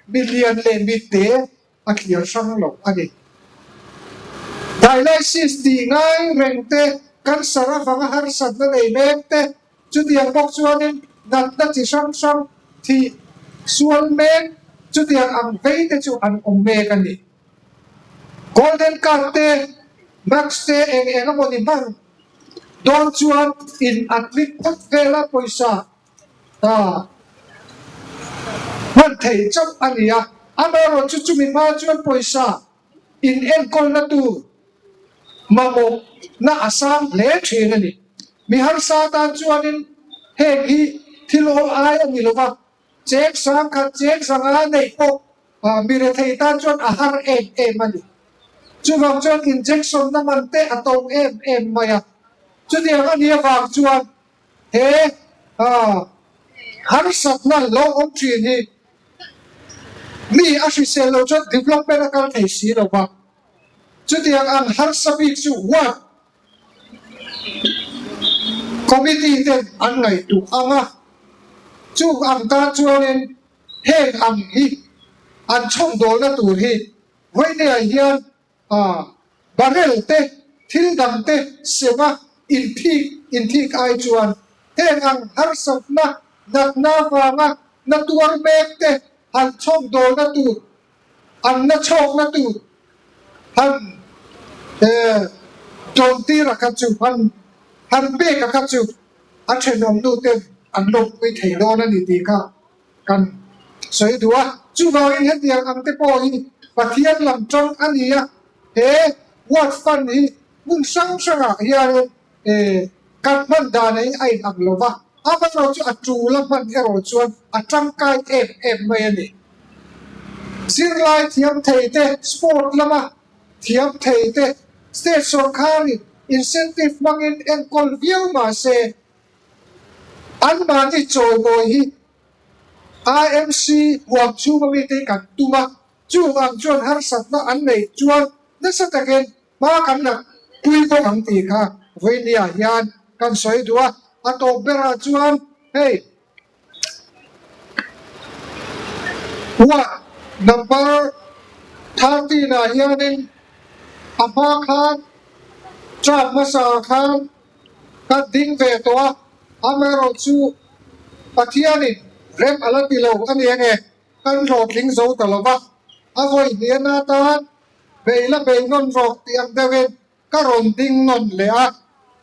milian leh mitte a thliar hrang lo a ni. Dialysis tih ngai reng te, cancer avanga harsatna nei mek te, chutiang bawk chuanin natna chi hrang hrang thih sual mek chutiang ang vei te chu an awm mek a ni. Golden card te, max te eng eng emaw ni hman dawn chuan in admit phawt vela pawisa Ta hman thei chauh a ni a, amaherawh chu chumi hma chuan pawisa in enkawlna tur mamawhna a sang hle thin a ni. Mi harsa tan chuanin heng hi thil awl ai a ni lova, cheng sangkhat cheng zanga neih pawh mi rethei tan chuan a har em em a ni. Chuvang chuan injection na man te a to em em mai a, chutiang a nih avang chuan He harsatna lo awm thin hi mi a hrisel lo chuan development a kal thei si lo va, chutiang ang harsa bik chu ward committee ten an ngaihtuah ang a, chung ang tan chuanin heng ang hi an chhawmdawlna tur hi vawinia hian A, barrel te, thil dang te sem a inthik inthik ai chuan heng ang harsatna natna vanga na tuar mek te han chhawk dawlna tur, an na chhawkna tur han dawn tir a kha chu, han han pek a kha chu a thenawm nu ten an lawmpui thei dawn a ni tih kha Kan sawi duh a, chuvangin hetiang ang te pawh hi Pathian lam tang a ni a, he Ward Fund hi hmun hrang hrangah hianin kan hman dan hi a inang lo va, amaherawh chu a tul a hman erawh chuan a tangkai em em mai a ni. Zirlai thiam thei te, sport lama thiam thei te, state sawrkharin incentive hmangin enkawl viau mah se, Anmahni chawimawi hi IMC huam chhunga mite hi kan tum a, chung ang chuan harsatna an neih chuan nasa takin hma kan la pui bawk ang tih kha vawinia hian kan sawi duh a, a tawp berah chuan hei ward number 13 ah hianin a hma khan term hmasa ah khan Ka ding ve tawh a, amaherawh chu Pathianin rem a la ti lo a ni ange, kan hlawhtling zo ta lo va, a vawi hnian atan bei la bei nawn rawh tih ang deuhin ka rawn ding nawn leh a,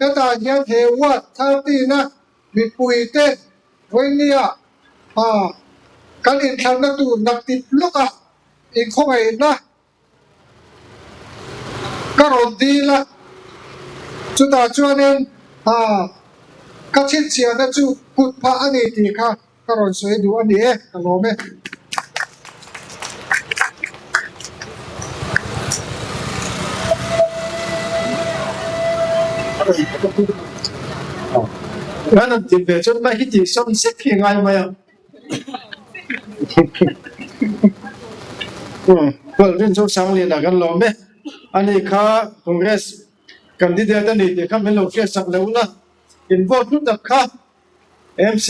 hetah hian he ward 13 a mipuite vawinia kan inthlanna tur naktip lawk a inkhawngaihna Ka rawn dil a, chutah chuanin ka chhinchhiahna chu kut phah a ni tih kha ka rawn sawi duh a ni e, ka lawm e. Kan han tih ve chuan mai hi tih sawn sek hi a ngai mai a. Rin chu Sangliana kan lawm e. Ani kha Congress candidate a ni tih kha min lo hriatsak lo ula, in vote hlu tak kha MC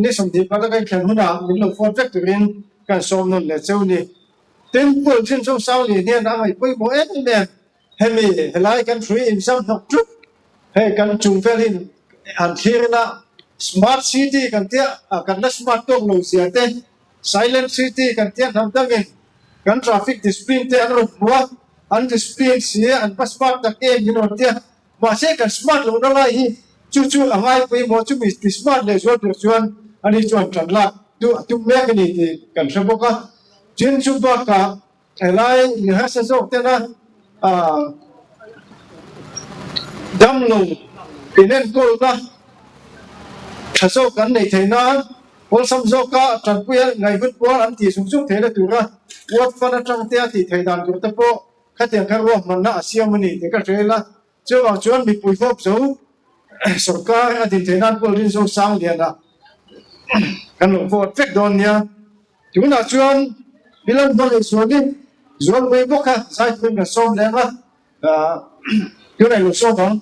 ni 20 a kan thlen hunah min lo vote vek turin kan sawm nawn leh cheu ni. Tin, Paul Rin chu Sanglian hian a ngaih pawimawh em em. Hemi helai kan hrui inzam hnawk ṭup, hei kan chung vel hi han thlir ila smart city kan tia kan la smart tawk lo zia te, silent city kan tia hnam dangin kan traffic discipline te an rawn hmu a, an discipline si an va smart tak em min rawn tia. Mahse kan smart lohna lai hi chu chu a ngai pawimawh chumi ti smart leh zual tur chuan ani chuan tan lak chu a tum mek a ni tih kan hre bawk a. Tin chu bakah helai mi harsa zawk tena damlo inenkawlna tha zawk kan neih theih nan awlsam zawka tanpuia ngaihhut pawl an tih zung zung theihna tura ward fund atang te a tih theih dan tur te pawh Khatiang kha ruahmanna a siam a ni tih ka hre ila, chuvang chuan mipui huap zo sorkar a din theih nan pawh Rinzo Sangliana kan lo vote vek dawn nia. Tunah chuan bilan hma leh zualin zual mai bawk a, zaithuin kan sawm leng a, tunah i lo sawm ang.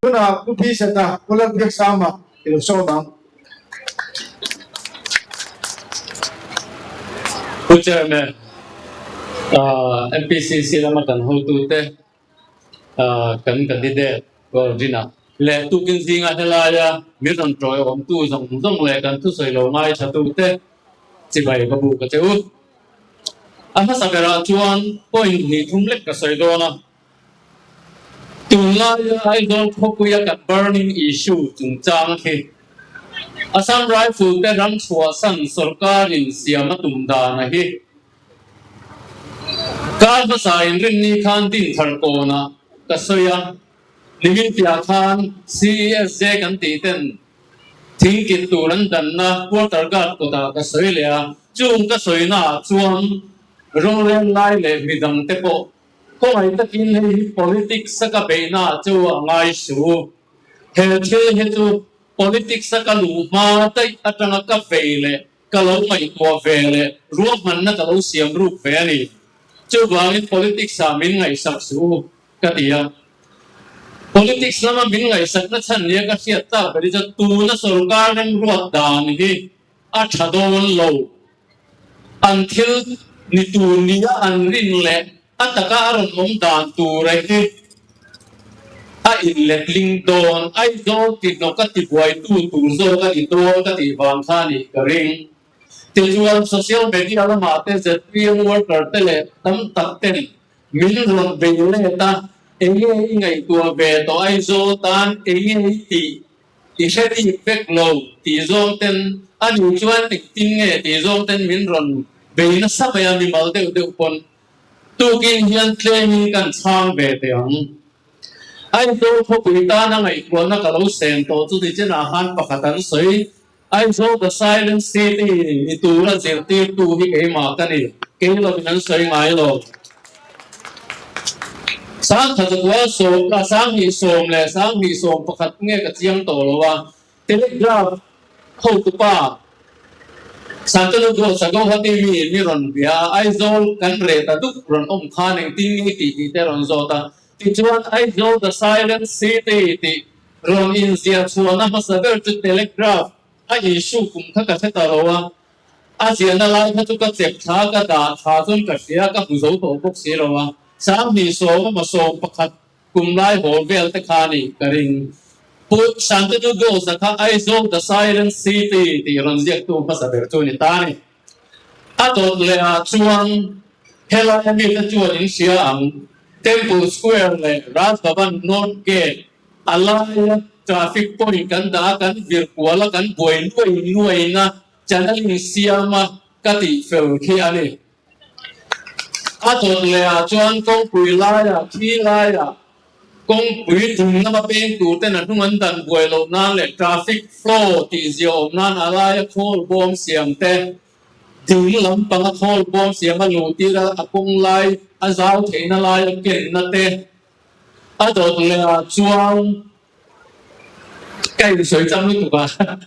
Tunah Pu Bseta, Pu Lalbiaksama i lo sawm ang. Pu Chairman, MPCC lama kan hotute kan candidate Gorgina leh tukin zinga helaia min rawn tawiawmtu zawng zawng leh kan thusawi lo ngaithlatute chibai ka buk a che u. A hmasa berah chuan point hnih thum lek ka sawi dawn a. Tunlaia Aizawl khawpuia kan burning issue chungchang khi Assam Rifle te ram chhuahsan sorkarin siam a tum dan a hi. Kar hmasa inrinni khan Dinthar kawnah ka sawi a, nimin piah khan CESJ kan tih ten thing kit tur an danna quarter guard kawtah ka sawi leh a, chung ka sawina ah chuan rorel lai leh midang te pawh khawngaih takin hei hi politics a ka beihna ah chu a ngai su. He thil hi chu politics a ka luh hma daih atanga ka vei leh Ka lo ngaihtuah ve leh ruahmanna ka lo siam ruk ve a ni. Chuvangin politics ah min ngaihsak suh u, ka ti a. Politics lama min ngaihsakna chhan nia ka hriat tak ber hi chu tuna sorkar remruat dan hi a tha dawn lo. An thil ni tur nia an rin leh a taka a rawn awm dan tura hi a inletling dawn. Aizawl tihnawk a tibuaitu tur zawk a ni dawn ka tih vang kha a nih ka ring. Tichuan social media lamah te zpm worker te leh tam tak ten min rawn bei let a, enge i ngaihtuah ve tawh Aizawl tan enge i tih i hre bik vek lo tih zawng ten a nih chuan engtin nge tih zawng ten min rawn bei nasa mai a mimal deuh deuh pawn Tukin hian tlemin kan chhang ve teh ang. Aizawl khawpui tana ngaihtuahna ka lo sen tawh chu nichinah khan pakhat an sawi, Aizawl the silent city ni tura zirtirtu hi keimah ka ni, kei lovin an sawi ngai lo. Sangkhazakual sawm, sanghnih sawm leh sanghnih sawm pakhat nge ka chiang tawh lo a, Telegraph hotupa Santanu Ghosh-a Guwahati mi mi rawn bia a, Aizawl kan reh ta duk rawn awm khan engtin nge tih tih te rawn zawt a. Tichuan Aizawl the silent city tih rawn inziah chhuahna hmasa ber chu Telegraph a issue kum kha ka hre ta lo a, a ziahna lai kha chu ka chep thla ka dah thla chuan ka hria ka hmu zo tawh bawk si lo a, 20 sawm emaw 11 Kum lai haw vel te kha ni ka ring. Pu Shantanu Ghosh-a kha Aizawl the Silent City tih rawn ziaktu hmasa ber chu ni ta a ni. A dawt leh ah chuan helai mite chuan in hria ang, Temple Square leh Raj Bhavan North Gate a laia traffic point kan dah a, kan vir kual a, kan buai nuai nuaina channel in siam a ka tih fel khi a ni. A dawt leh ah chuan kawngpui laiah thi laiah kawngpui dum lama peng tur ten a hnung an dan buai loh nan leh traffic flow tih zia awm nan a laia khawl bawm siam te ding lampang a khawl bawm siam a luh tir a a kawng lai a zau theihna laia kenna te a dawt leh ah chuan Ka insawi chang lutuk a,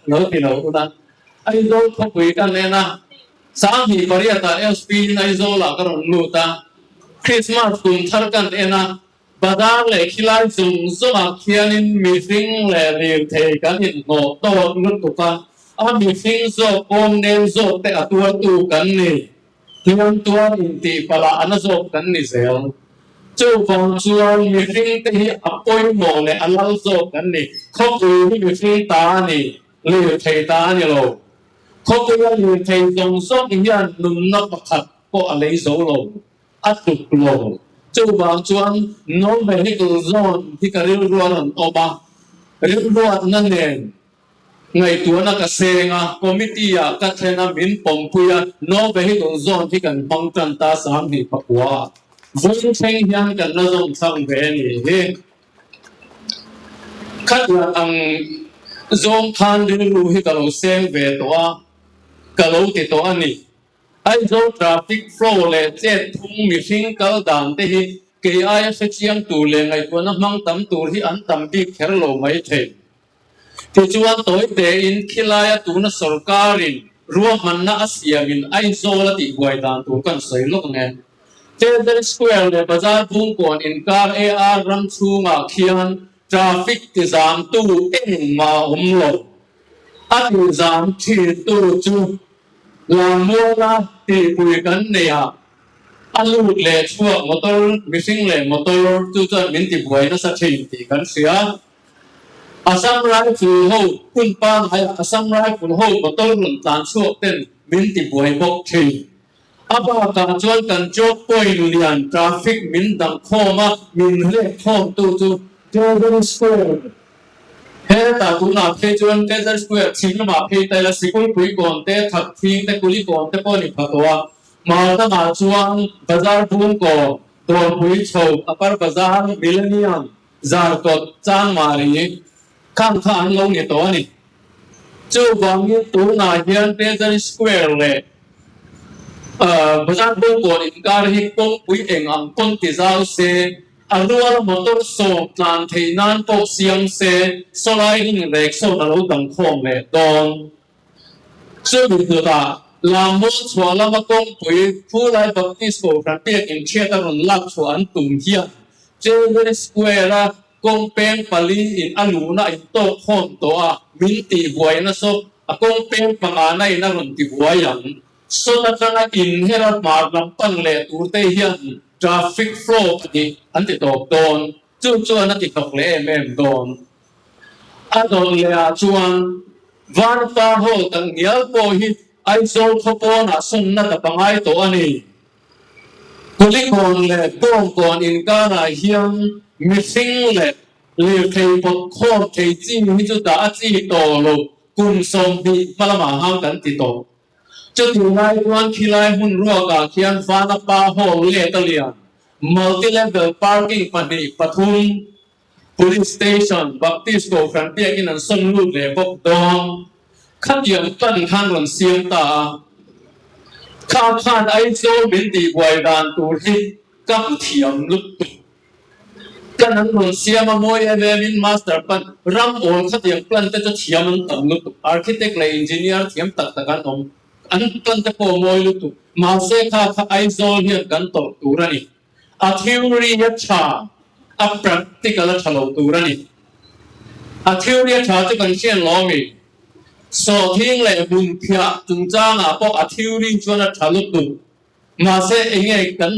lo ti lo ula. Aizawl khawpui ka nen a, 28 ah SP in Aizawl ah ka rawn lut a, Christmas kum thar kan en a, bazar leh khilai zawng zawng ah khianin mihring leh lirthei kan inhnawh tawk lutuk a, a mihring zawk kawng nel zawk te a tuartu kan ni. Hliam tuar intihpalh ah a na zawk kan ni zel. Chuvang chuan mihring te hi a pawimawh leh a lal zawk kan ni. Khawpui hi mihring ta a ni, lirthei ta a ni lo. Khawpuia lirthei zawng zawng hian nunna pakhat pawh a lei zo lo, a tluk lo. Chuvang chuan no vehicle zone hi ka rilru a rawn awm a, rilruatna nen Ngaihtuahna ka seng a, committee ah ka thlen a, min pawmpui a, no vehicle zone hi kan hmang tan ta 29. Vawiin thleng hian kan la zawm thlang ve a nih hi. Khatiang ang zawng khan rilru hi ka lo seng ve tawh a, ka lo ti tawh a ni. Aizawl traffic flow leh chet phung mihring kal dan te hi kei aia hrechiang tur leh ngaihtuahna hmang tam tur hi an tam bik kher lo mai thei. Tichuan tawi tein khilaia tuna sorkarin ruahmanna a siamin Aizawl a tihbuai dan tur kan sawi lawk ang e. Treasury Square leh Bazar Bungkawn inkar AR ram chhungah khian traffic tizamtu engmah a awm lo. A tizam thintu chu Lammuala tihpui kan nei a, a lut leh chhuak motor, mihring leh motor chu chuan min tibuai nasa thin tih kan hria. Assam Rifle ho hun pangngai Assam Rifle ho motor rawn tlan chhuak ten min tibuai bawk thin. A bakah chuan kan choke point lian traffic min dang khawm a, min hlek khawm tu chu Treasury Square. Hetah tunah phei chuan Treasury Square chhim lamah phei ta ila Sikulpui kawn te, Thakthing te, Kuli kawn te pawh a ni pha tawh a. Hmar lamah chuan Bazar Bungkaw, Dawrpui chho, Upper Bazar, Millennium, Zarkawt Changmari khang kha an lo ni tawh a ni. Chuvangin tunah hian Treasury Square leh Bazar Bawngkawn inkar hi kawngpui eng ang pawn ti zau se, a ruala motor sawm tlan theih nan pawh siam se, sawlai in rek sawn a lo dang khawm leh dawn. Chumi hnutah Lammual chhuah lama kawngpui Phulai Baptist Kohhran biakin chhiat a rawn lak chhuah an tum hian Treasury Square-a kawng peng pali in a luhna a intawk khawm tawh a, min tihbuai nasa a kawng peng pangana in a rawn tibuai ang. Sawt atanga inher a hmar lam pan leh turte hian traffic flow pahnih an ti tawp dawn. Chu chuan a ti hnawk leh em em dawn. A dawn leh ah chuan Vanpa Hall tak ngial pawh hi Aizawl khaw pawnah sawnna ta pangai tawh a ni. Kulikawn leh Bawngkawn inkarah hian mihring leh lirthei pawt khawm thei chi hi chu dah a chi tawh lo, kum 20 hma lamah hang kan ti tawh. Chutih lai chuan khilai hmun ruakah khian Vanapa Hall let a lian multi-level parking pahnih pathum Police Station, Baptist Kohhran biakin an sawn lut leh bawk dawn. Khatiang plan khan rawn siam ta a. Kha khan Aizawl min tihbuai dan tur hi ka hmu thiam lutuk. Plan an rawn siam a, mawi em em in master plan, ram awl khatiang plan te chu thiam an tam lutuk. Architect leh engineer thiam tak tak an awm. An plan te pawh mawi lutuk. Mahse kha kha Aizawl hian kan tawrh tur a ni. A theory a tha, a practical a tha lo tur a ni. A theory a tha chu kan hriat lo a mi? Sawhthing leh hmunphiah chungchangah pawh a theory chuan a tha lutuk. Mahse enge kan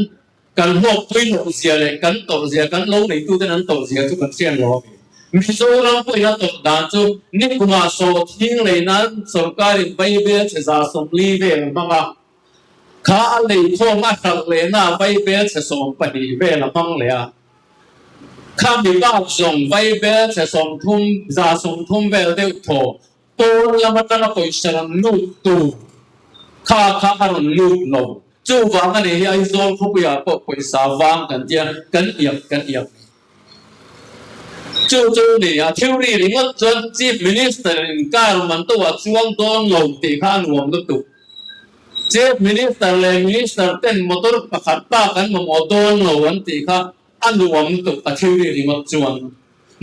kan hlawkpui loh zia leh kan tawrh zia, kan lo neituten an tawrh zia chu kan hriat lo a mi? Mizoram pawhin a tawrh dan chu nikumah sawhthing lei nan sorkarin Vaibel chhe 40 vel a hmang a. Kha a lei khawm a hralh lehna vaibel chhe 12 vel a hmang leh a. Kha mi bak zawng vaibel chhe 30, 130 vel deuh thaw pawn lam atanga pawisa rawn lut tur kha kha a rawn lut lo. Chuvang a nih hi Aizawl khawpuiah pawh pawisa vang kan tia kan iak kan iak mai. Chu chu ni a theory ringawt chuan Chief Minister in car man to ah chuang dawn lo tih kha a nuam lutuk. Chief Minister leh Minister ten motor pakhat bak an mamawh dawn lo an tih kha a nuam lutuk a theory ringawt chuan.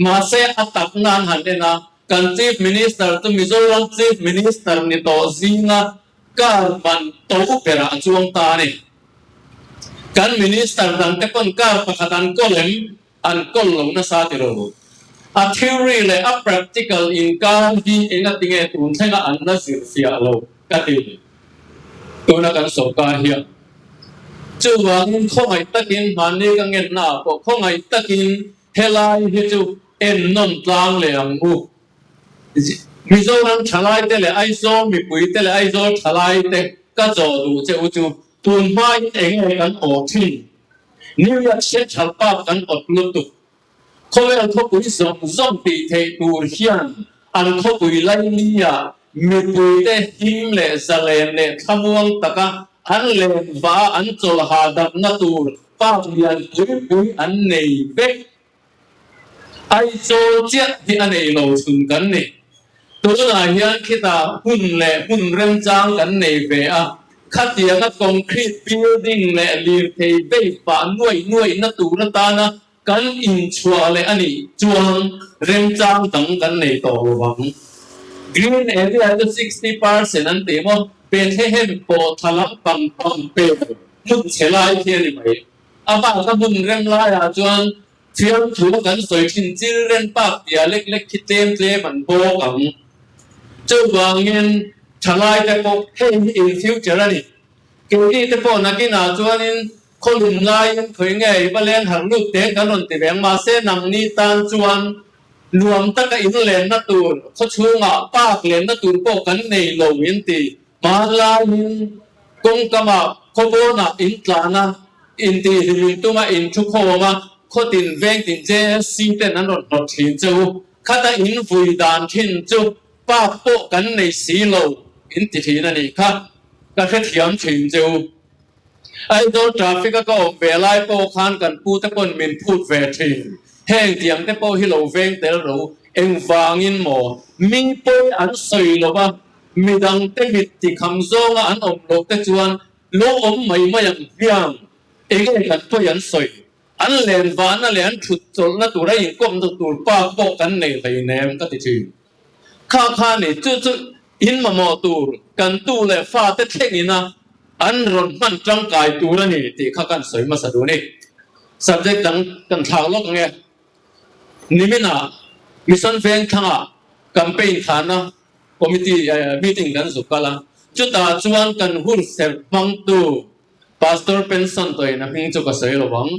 Mahse a takna an han en a, kan Chief Minister chu Mizoram Chief Minister ni tawh zinga car man to berah a chuang ta a ni. Kan Minister dang te pawn car pakhat an kawl em? An kawl lo nasa ti lo. A theory leh a practical inkar hi engatinge tun thlenga an la zir fiah lo ka ti. Tuna kan sorkar hian chuvangin khawngaih takin hmanni ka ngenna ah pawh khawngaih takin helai hi chu ennawn tlang leh ang u. Mizoram thalai te leh Aizawl mipui te leh Aizawl thalai te ka zawh duh che u chu tun hmain eng nge kan awh thin? New York Central Park kan awt lutuk. Khawvel khawpui zawng zawng tih theih tur hian an khawpui laini-ah mipui te him leh zalen leh thlamuang taka an len vah a an chawlh hahdamna tur park lian pui pui an nei vek. Aizawl chiah hi a nei lo chhun kan ni. Tunah hian khitah hun leh hmun remchang kan nei ve a, khatianga concrete building leh lirthei vei pah nuaih nuaihna tur atana kan inchhuah leh a nih chuan remchang dang kan nei tawh lo vang. Green area chu 60% an ti maw? Bethlehem pawh thla lampang pang pel hmun chhe lai khi a ni mai. A bak a hmun rem laiah chuan Fiamthu kan sawi thin children park tia lek lek khi tlem tlem an bawk ang. Chuvangin thalai te pawh hei hi in future a ni. Keini te pawh nakinah chuanin khawlum laiin khawi nge i va leng harh lut te kan rawn ti ve ang. Mahse nangni tan chuan nuam taka in lenna tur khawchhungah park lenna tur pawh kan nei lo in ti. Hmanlaiin kawngkamah khawpawnah in tlan a, intihhlimim tuma in thu khawm a, khawtin vengtin JSC ten an rawn hnawt thin che u. Khata in vui dan thin chu park pawh kan nei si lo in ti thin a nih kha, ka hrethiam thin che u. Aizawl traffic a ka awm ve lai pawh khan kan pu te pawn min phut ve thin. Heng tiang te pawh hi lo veng tel ro, engvangin maw mi pawi an sawi lo va, Midangte mit tikham zawnga an awm loh te chuan lo awm mai mai ang hmiang, enge kan pawi an sawi, an len vahna leh an thut chawlhna tur a inkawmna tur pa pawh kan nei hleinem ka ti thin. Kha kha ni, chu chu in mamawh tur kan tu leh fate thlengin a an rawn hman tangkai tur a ni tih kha kan sawi hmasa duh a ni. Subject dang kan thlak lawk ang e. Niminah Mission Vengthlangah campaign thana Committee meeting kan zuk kal a, chutah chuan kan hun serh hmangtu Pastor Penson tawhin a hming chu ka sawi lo ang.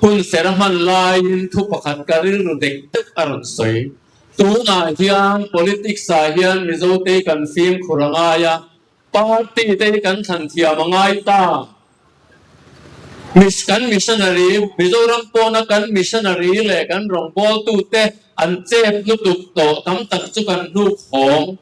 Hun serh a hman laiin thu pakhat ka rilru dek deuh a rawn sawi. Tunah hian politics ah hian Mizote kan fimkhur a ngai a, Party te hi kan thlan thiam a ngai ta. Miss kan missionary, Mizoram pawna kan missionary leh kan rawngbawltute an chep lutuk tawh tam tak chu kan hnuk hawng.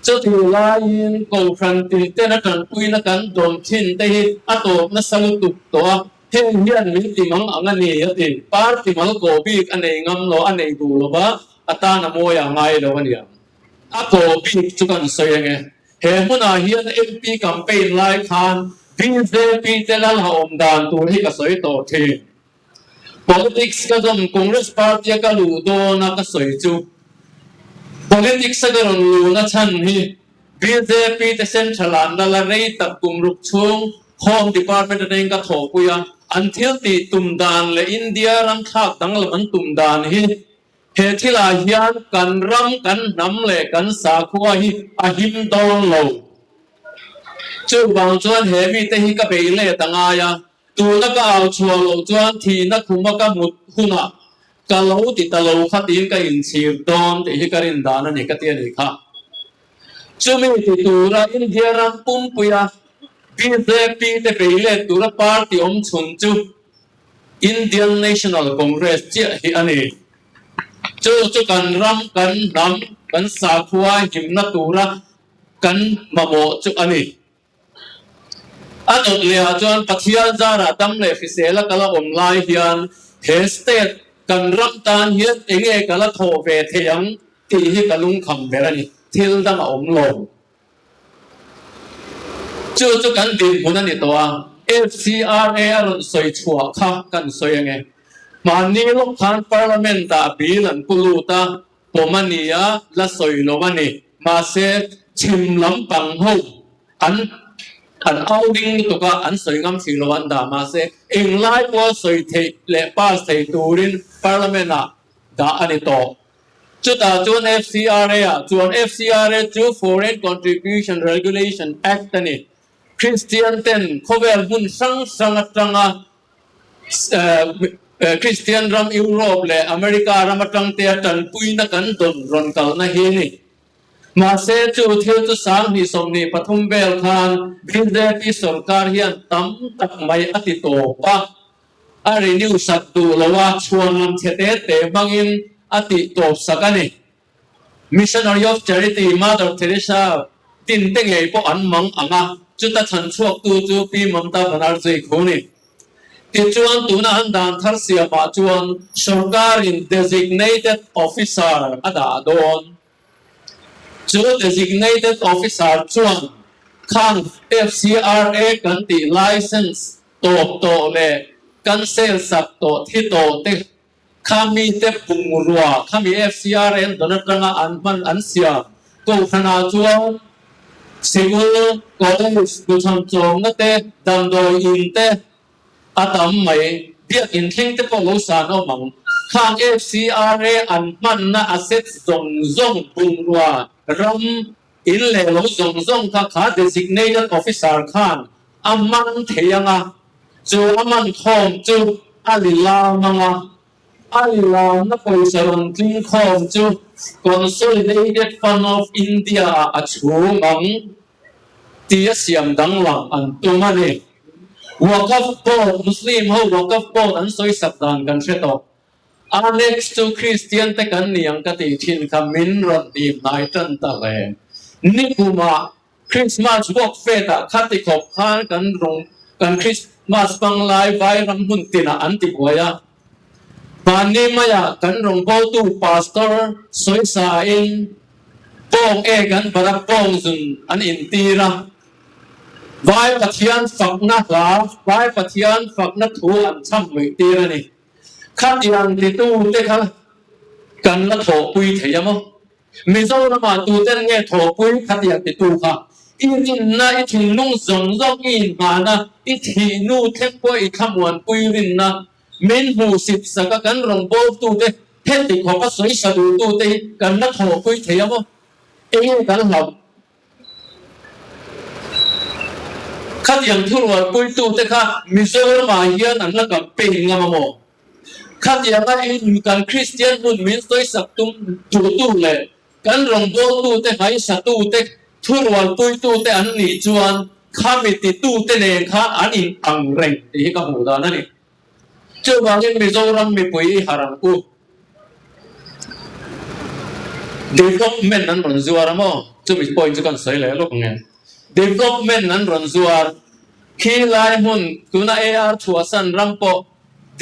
Chutih laiin Kohhran tinte na tanpuina kan dawn thin te hi a tawp nasa lutuk tawh a, heng hian min ti mang ang a ni a ti. Party mal kawh bik a nei ngam lo, a nei duh lo va, a tan a mawi a ngai lo a niang. A kawh bik chu kan sawi ange. He hmunah hian MP campaign lai khan bjp te lal ha awm dan tur hi ka sawi tawh thin. Politics ka zawm Congress party a ka luh dawn a ka sawi chu politics a ka rawn luhna chhan hi bjp te central ah nal a rei tak kum ruk chhung Home Department atangin ka thawhpui a, an thil tih tum dan leh India ram thlak danglam an tum dan hi He thilah hian kan ram, kan hnam leh kan sakhua hi a him dawn lo. Chuvang chuan he mite hi ka bei let a ngai a, tuna ka au chhuah loh chuan thihna khuma ka hmut hunah ka lo ti ta lo kha tiin ka inchhir dawn tih hi ka rin dan a ni ka ti a nih kha. Chumi ti tura India ram pumpuia bjp te bei let tura party awm chhun chu Indian National Congress chiah hi a ni. Chu chu kan ram, kan hnam, kan sakhua himna tura kan mamawh chu a ni. A dawt lehah chuan Pathian zarah dam leh hrisela ka la awm lai hian he state kan ram tan hian enge ka la thawh ve thei ang tih hi ka lungkham ber a ni. Thil dang a awm lo. Chu chu kan dinhmun a ni tawh a, FCRA a rawn sawi chhuah kha kan sawi ange. Hmanni lawk khan Parliament ah bill an pu lut a, pawm a ni a, la sawi lo a ni. Mahse, chhim lampang ho an an au ding lutuk a, an sawi ngam hrih lo an dah. Mahse, englai pawha sawi theih leh pass thei turin Parliament ah dah a ni tawh. Chutah chuan FCRA ah chuan FCRA chu Foreign Contribution Regulation Act a ni. Kristian ten khawvel hmun hrang hrang atanga Kristian ram Europe leh America ram atang te a tanpuina kan dawn rawn kalna hi a ni. Mahse chu thil chu 2023 vel khan bjp sorkar hian tam tak mai a ti tawp a. A renew sak duh lo a, chhuanlam chhe te te hmangin a tih tawp sak a ni. Missionary of Charity Mother Teresa tin te ngei pawh an mang ang a, chuta chhan chhuaktu chu Pi Mamta Banerjee khu ni. Tichuan tuna an dan thar siamah chuan sawrkarin Designated Officer a dah dawn. Chu Designated Officer chuan khang FCRA kan tih license tawp tawh leh cancel sak tawh thi tawh te kha mite bungrua khami FCRA an dawn atanga an hman an siam kohhranah chuan sikul, college, duhthlan chawmna te, damdawi in te a tam mai. Biakin thleng te pawh lo san awm ang. Khang FCRA an hmanna assets zawng zawng bungrua ram in leh lo zawng zawng kha kha designated officer khan a man thei ang a, chu a man khawm chu a li lam ang a, a li lamna pawisa rawn tling khawm chu Consolidated Fund of India ah a chhung ang. Tia siam danglam an tum a ni. Waqf Board, Muslim ho Waqf Board an sawi sak dan kan hre tawh. Annex chu Kristian te kan ni ang ka tih thin kha min rawn hnim hnai tan ta hle. Nikumah Christmas Walk Fete ah khati khawp khan kan rawng kan Christmas hmang lai Vairam hmun tinah an ti buai a. Mahni maiah kan rawngbawltu Pastor sawisa in pawng ek an barh a, pawng zun an intir a. Vai Pathian fakna hla, Vai Pathian fakna thu an chham luih tir a ni. Khatiang titute kha kan la thawhpui thei a maw? Mizoramah tuten nge thawhpui khatiang titu kha? I rinna, i thinlung zawng zawng i inhmahna, i thihnu thleng pawh i thlamuanpui rinna Min hmuhsit sak a kan rawngbawltute heti khawp a sawisa duhtute hi kan la thawhpui thei a maw? Enge kan hlauh? Khatiang thurualpuitute kha Mizoramah hian an la campaign ngam a maw? Khatianga in kan Kristian hmun min sawisak tum duhtu leh kan rawngbawltute haisatute thurualpuitute an nih chuan khami titute nen khan an inang reng tih hi ka hmuh dan a ni. Chuvangin Mizoram mipui i harh ang u. Development an rawn zuar a maw? Chumi point chu kan sawi leh lawk ang e. Development an rawn zuar khi lai hmun tuna AR chhuahsan ram pawh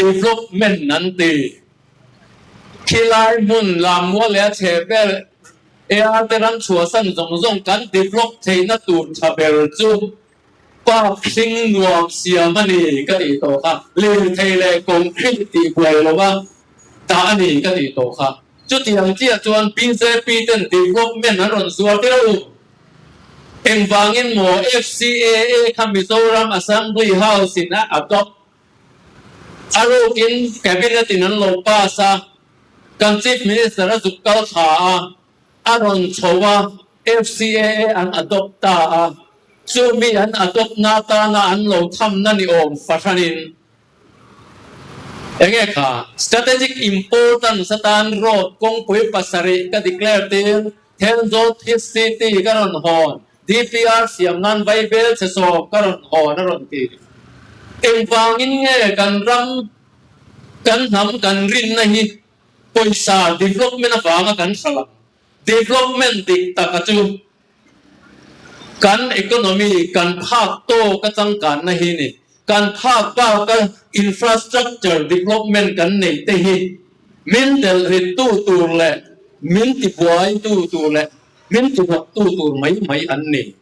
development an ti. Khi lai hmun lammual leh a chheh vel AR te ram chhuahsan zawng zawng kan develop theihna tur tha ber chu Park hring nuam siam a ni ka tih tawh kha, lirthei leh concrete tih buai lova dah a ni ka tih tawh kha. Chutiang chiah chuan bjp ten development an rawn zuar tir a u. Engvangin maw FCAA kha Mizoram Assembly House in a adopt a rukin Cabinet in an lo pass a, kan Chief Minister a zuk kal thla a, A rawn chho a, FCAA an adopt ta a, chumi an adopt na tana an lo thamna ni awm fahranin enge kha strategic importance atan road kawngpui pasarih ka declare tir, Thenzawl Thief City ka rawn hawn, DPR siam nan Vaibel chhe sawm ka rawn hawn a rawn ti. Engvangin nge kan ram, kan hnam kan rinna hi Pawisa development avanga kan hral ang. Development dik taka chu kan economy kan phak tawk a changkanna hi ni. Kan phak baka infrastructure development kan neih te hi min delh rit tu tur leh min tibuai tu tur leh min tihnawk tu tur mai mai an ni.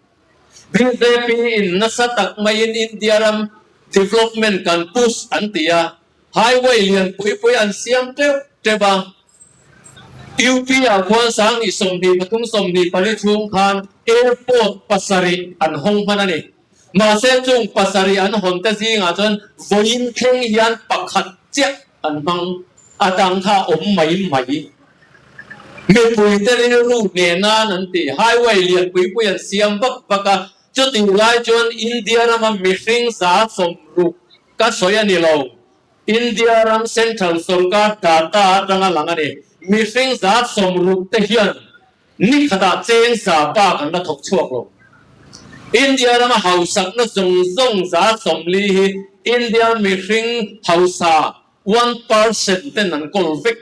Bjp in nasa tak maiin India ram development kan push an ti a. Highway lian pui pui an siam teuh teuh a, UP ah khuan 2023 24 chhung khan airport pasarih an hawng hman a ni. Mahse chung pasarih an hawn te zingah chuan vawiin thleng hian pakhat chiah an hmang, a dang kha a awm mai mai. Mipui te rilru hneh nan an ti, highway lian pui pui an siam vak vak a, chutih lai chuan India rama mihring 60 Ka sawi a ni lo. India ram Central sorkar data atanga lang a ni. Mihring 60 te hian ni khatah cheng za bak an la thawk chhuak lo. India rama hausakna zawng zawng 40 hi India mihring hausa 1% ten an kawl vek.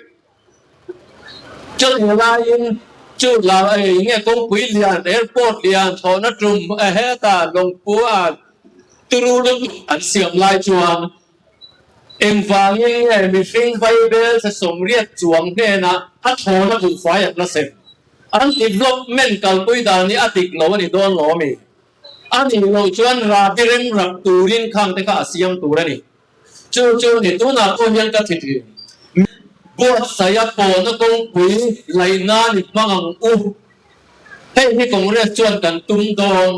Chutih laiin chu la ei nge kawngpui lian, airport lian, thlawhna tum heta lawngpu a turu lutuk an siam lai chuan engvangin nge mihring vaibel che 80 chuang hnenah a thlawna buhfai an la sem? An development kalpui dan hi a dik lo a ni dawn lo ami? A nih loh chuan rabi rem rak turin khang te kha a siam tur a ni. Chu chu ni tunah pawh hian ka thi thin. Buatsaia pawhna kawngpui laih nan i hmang ang u. Hei hi Congress chuan kan tum dawn.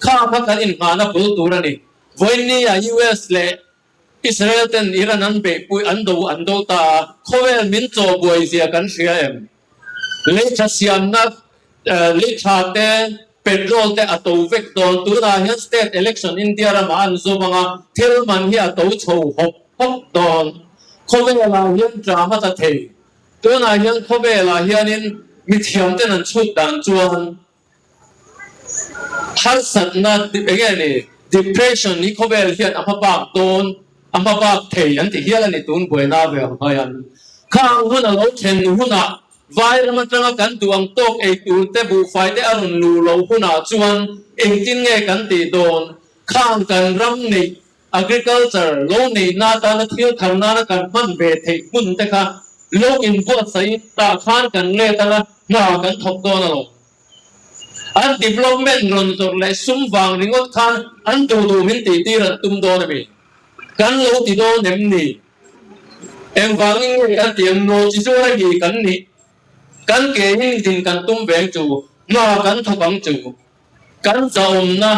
Kha kha kan inhmahna bul tur a ni. Vawinia US leh Israel ten Iran an beihpui an do an do ta a, khawvel min chaw buai zia kan hria em? Lei tha siamna lei tha te petrol te a to vek dawn. Tunah hian state election India ramah an zawm ang a, thil man hi a to chho hawp hawp dawn. Khawvelah hian ṭam a tla thei. Tunah hian khawvelah hianin mithiam ten an chhut dan chuan Harsatna eng nge ni? Depression hi khawvel hian a hma bak dawn, a hma bak thei an ti hial a ni tun buaina ve ang haian. Khang hun a lo thlen hunah vai ram atanga kan duh ang tawk ei tur te buhfai te a rawn luh loh hunah chuan engtin nge kan tih dawn? Khang kan ram neih agriculture lo neihna atana thil thar nana kan hman ve theih hmun te kha lo inbuatsaih tah khan kan let anga hna kan thawk dawn alawm. An development rawn zawrh leh sum vang ringawt khan an duh duh min tih tir an tum dawn a mi? Kan lo ti dawn em ni? Engvangin nge kan ti ang? Naw chi chuan a ni kan nih. Kan ke in din kan tum veng chu, hna kan thawk ang chu. Kan zahawmna,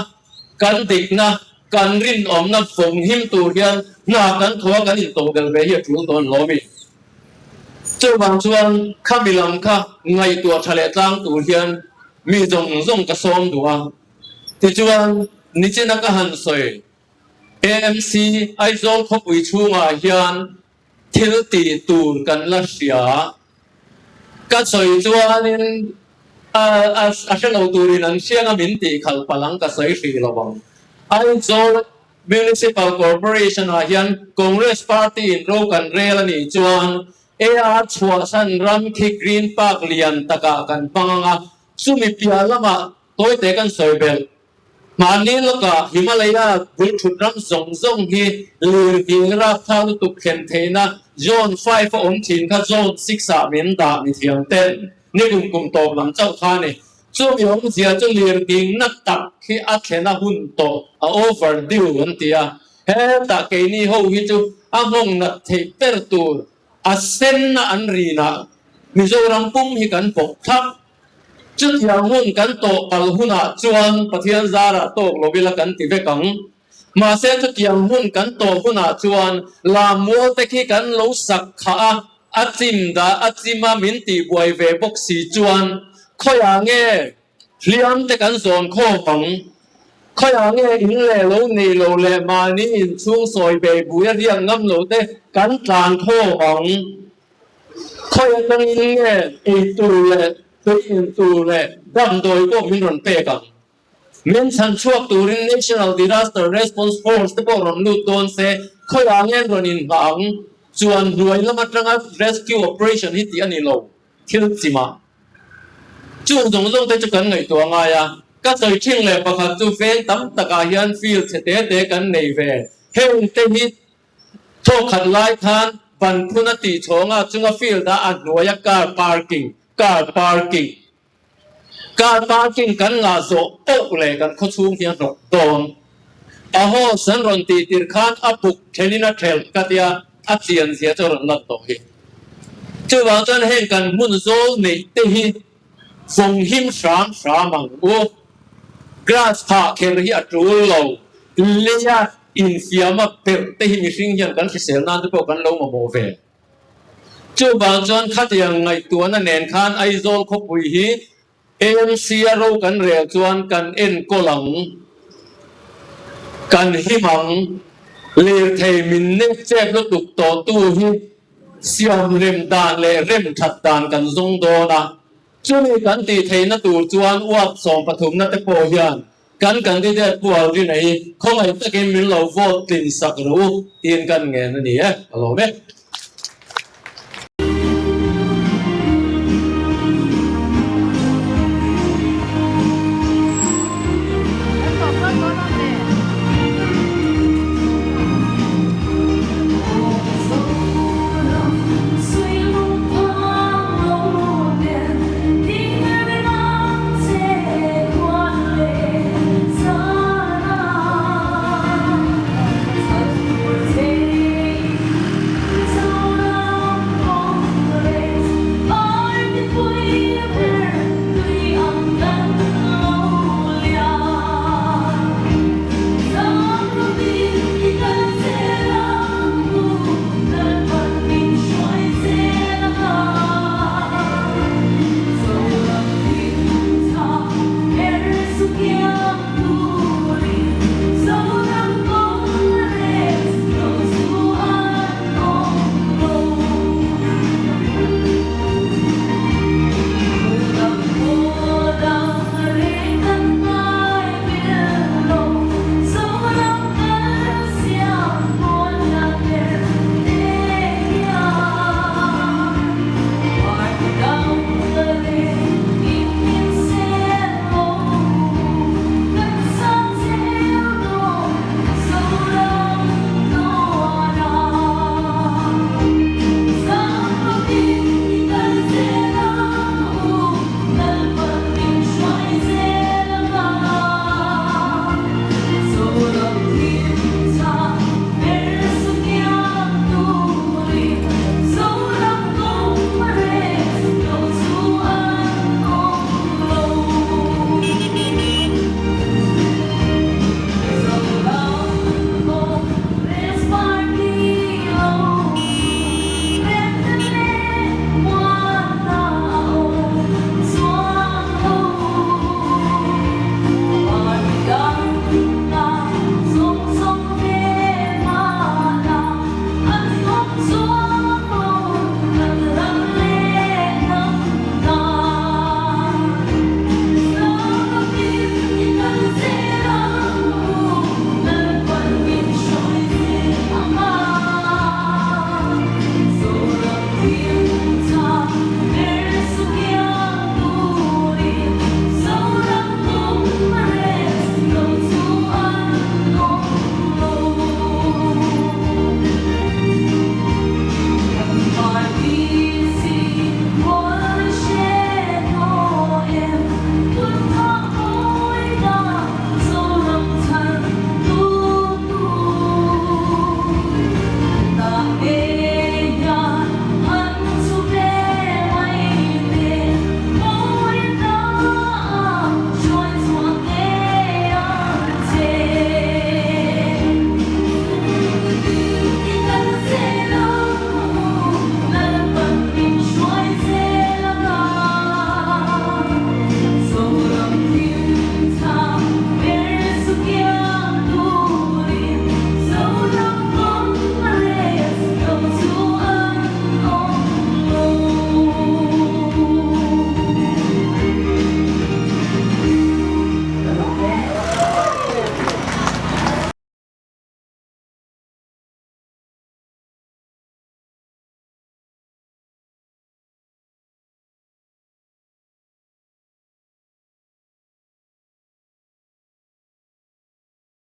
kan dikna, kan rinawmna vawng him tur hian hna kan thawh a kan intodelh ve hi a tul dawn lo a mi? Chuvang chuan khami lam kha ngaihtuah tha leh tlang tur hian mi zawng zawng ka sawm duh a. Tichuan, nichina ka han sawi, AMC Aizawl khawpui chhungah hian thil tih tur kan la hria. Ka sawi chuanin a a hre lo turin an hriang a min tih khalh palh ang ka sawi hrih lo ang. Aizawl Municipal Corporation ah hian Congress Party in ro kan rel a nih chuan AR chhuahsan ram khi Green Park lian takah kan hmang ang a, chumi piah lamah tawite kan sawi belh. Mahni lawkah Himalaya bul thut ram zawng zawng hi lirnghing rapthlak lutuk thlen theihna Zone 5 a awm thin kha Zone 6 ah min dah ni thiam ten ni kum kum tawp lam chauh kha a ni. Chumi awmzia chu lirnghing na tak hi a thlen a hun tawh, a overdue an ti a. Hetah keini ho hi chu a nghawng nat theih ber tur a senna an rinah Mizoram pum hi kan bawk thlap. Chutiang hun kan tawh kal hunah chuan Pathian zarah tawk lo ila kan ti vek ang. Mahse chutiang hun kan tawh hunah chuan lammual te khi kan lo sak khah a, a chim dah a chim a min tihbuai ve bawk si chuan khawiah nge hliam te kan zawn khawp ang? Khawiah nge in leh lo nei lo leh mahni inchhung sawi bei bui a riak ngam lo te kan tlan khawp ang? Khawi atangin nge ei tur leh tui in tur leh damdawi pawh min rawn pek ang? Min chhan chhuak turin National Disaster Response Force te pawh rawn lut dawn se, khawiah nge rawn inhmah ang? Chuan hnuai lam atanga rescue operation hi tih a ni lo, thil chimah. Chung zawng zawng te chu kan ngaihtuah ngai a, ka sawi thin leh pakhat chu veng tam takah hian field chhe te te kan nei ve. Heng te hi thawkhat lai khan ban phun a tih chhawng a, chunga field ah a hnuaia car parking, car parking, Car parking kan ngah zawh poh leh kan khawchhung hi a hnawk dawn. A horse an rawn tih tir khan a buk thelin a thelh ka tia, a chian zia chu a rawn lan tawh hi. Chuvang chuan heng kan hmun zawl neih te hi vawng him hram hram ang u. Grass phah kher hi a tul lo. Leia infiama perh te hi mihring hian kan hrisel nan te pawh kan lo mamawh ve. Chuvang chuan khatiang ngaihtuahna nen khan Aizawl khawpui hi AMC a ro kan rel chuan kan enkawl ang, kan him ang, lirthei min nek chep lutuk tawhtu hi siam rem dan leh rem that dan kan zawng dawn a. Chumi kan tih theihna tur chuan uap 13na te pawh hian kan candidate Pu Alvina hi khawngaih takin min lo vote tlin sak rawh u tiin kan ngen a ni e, ka lawm e.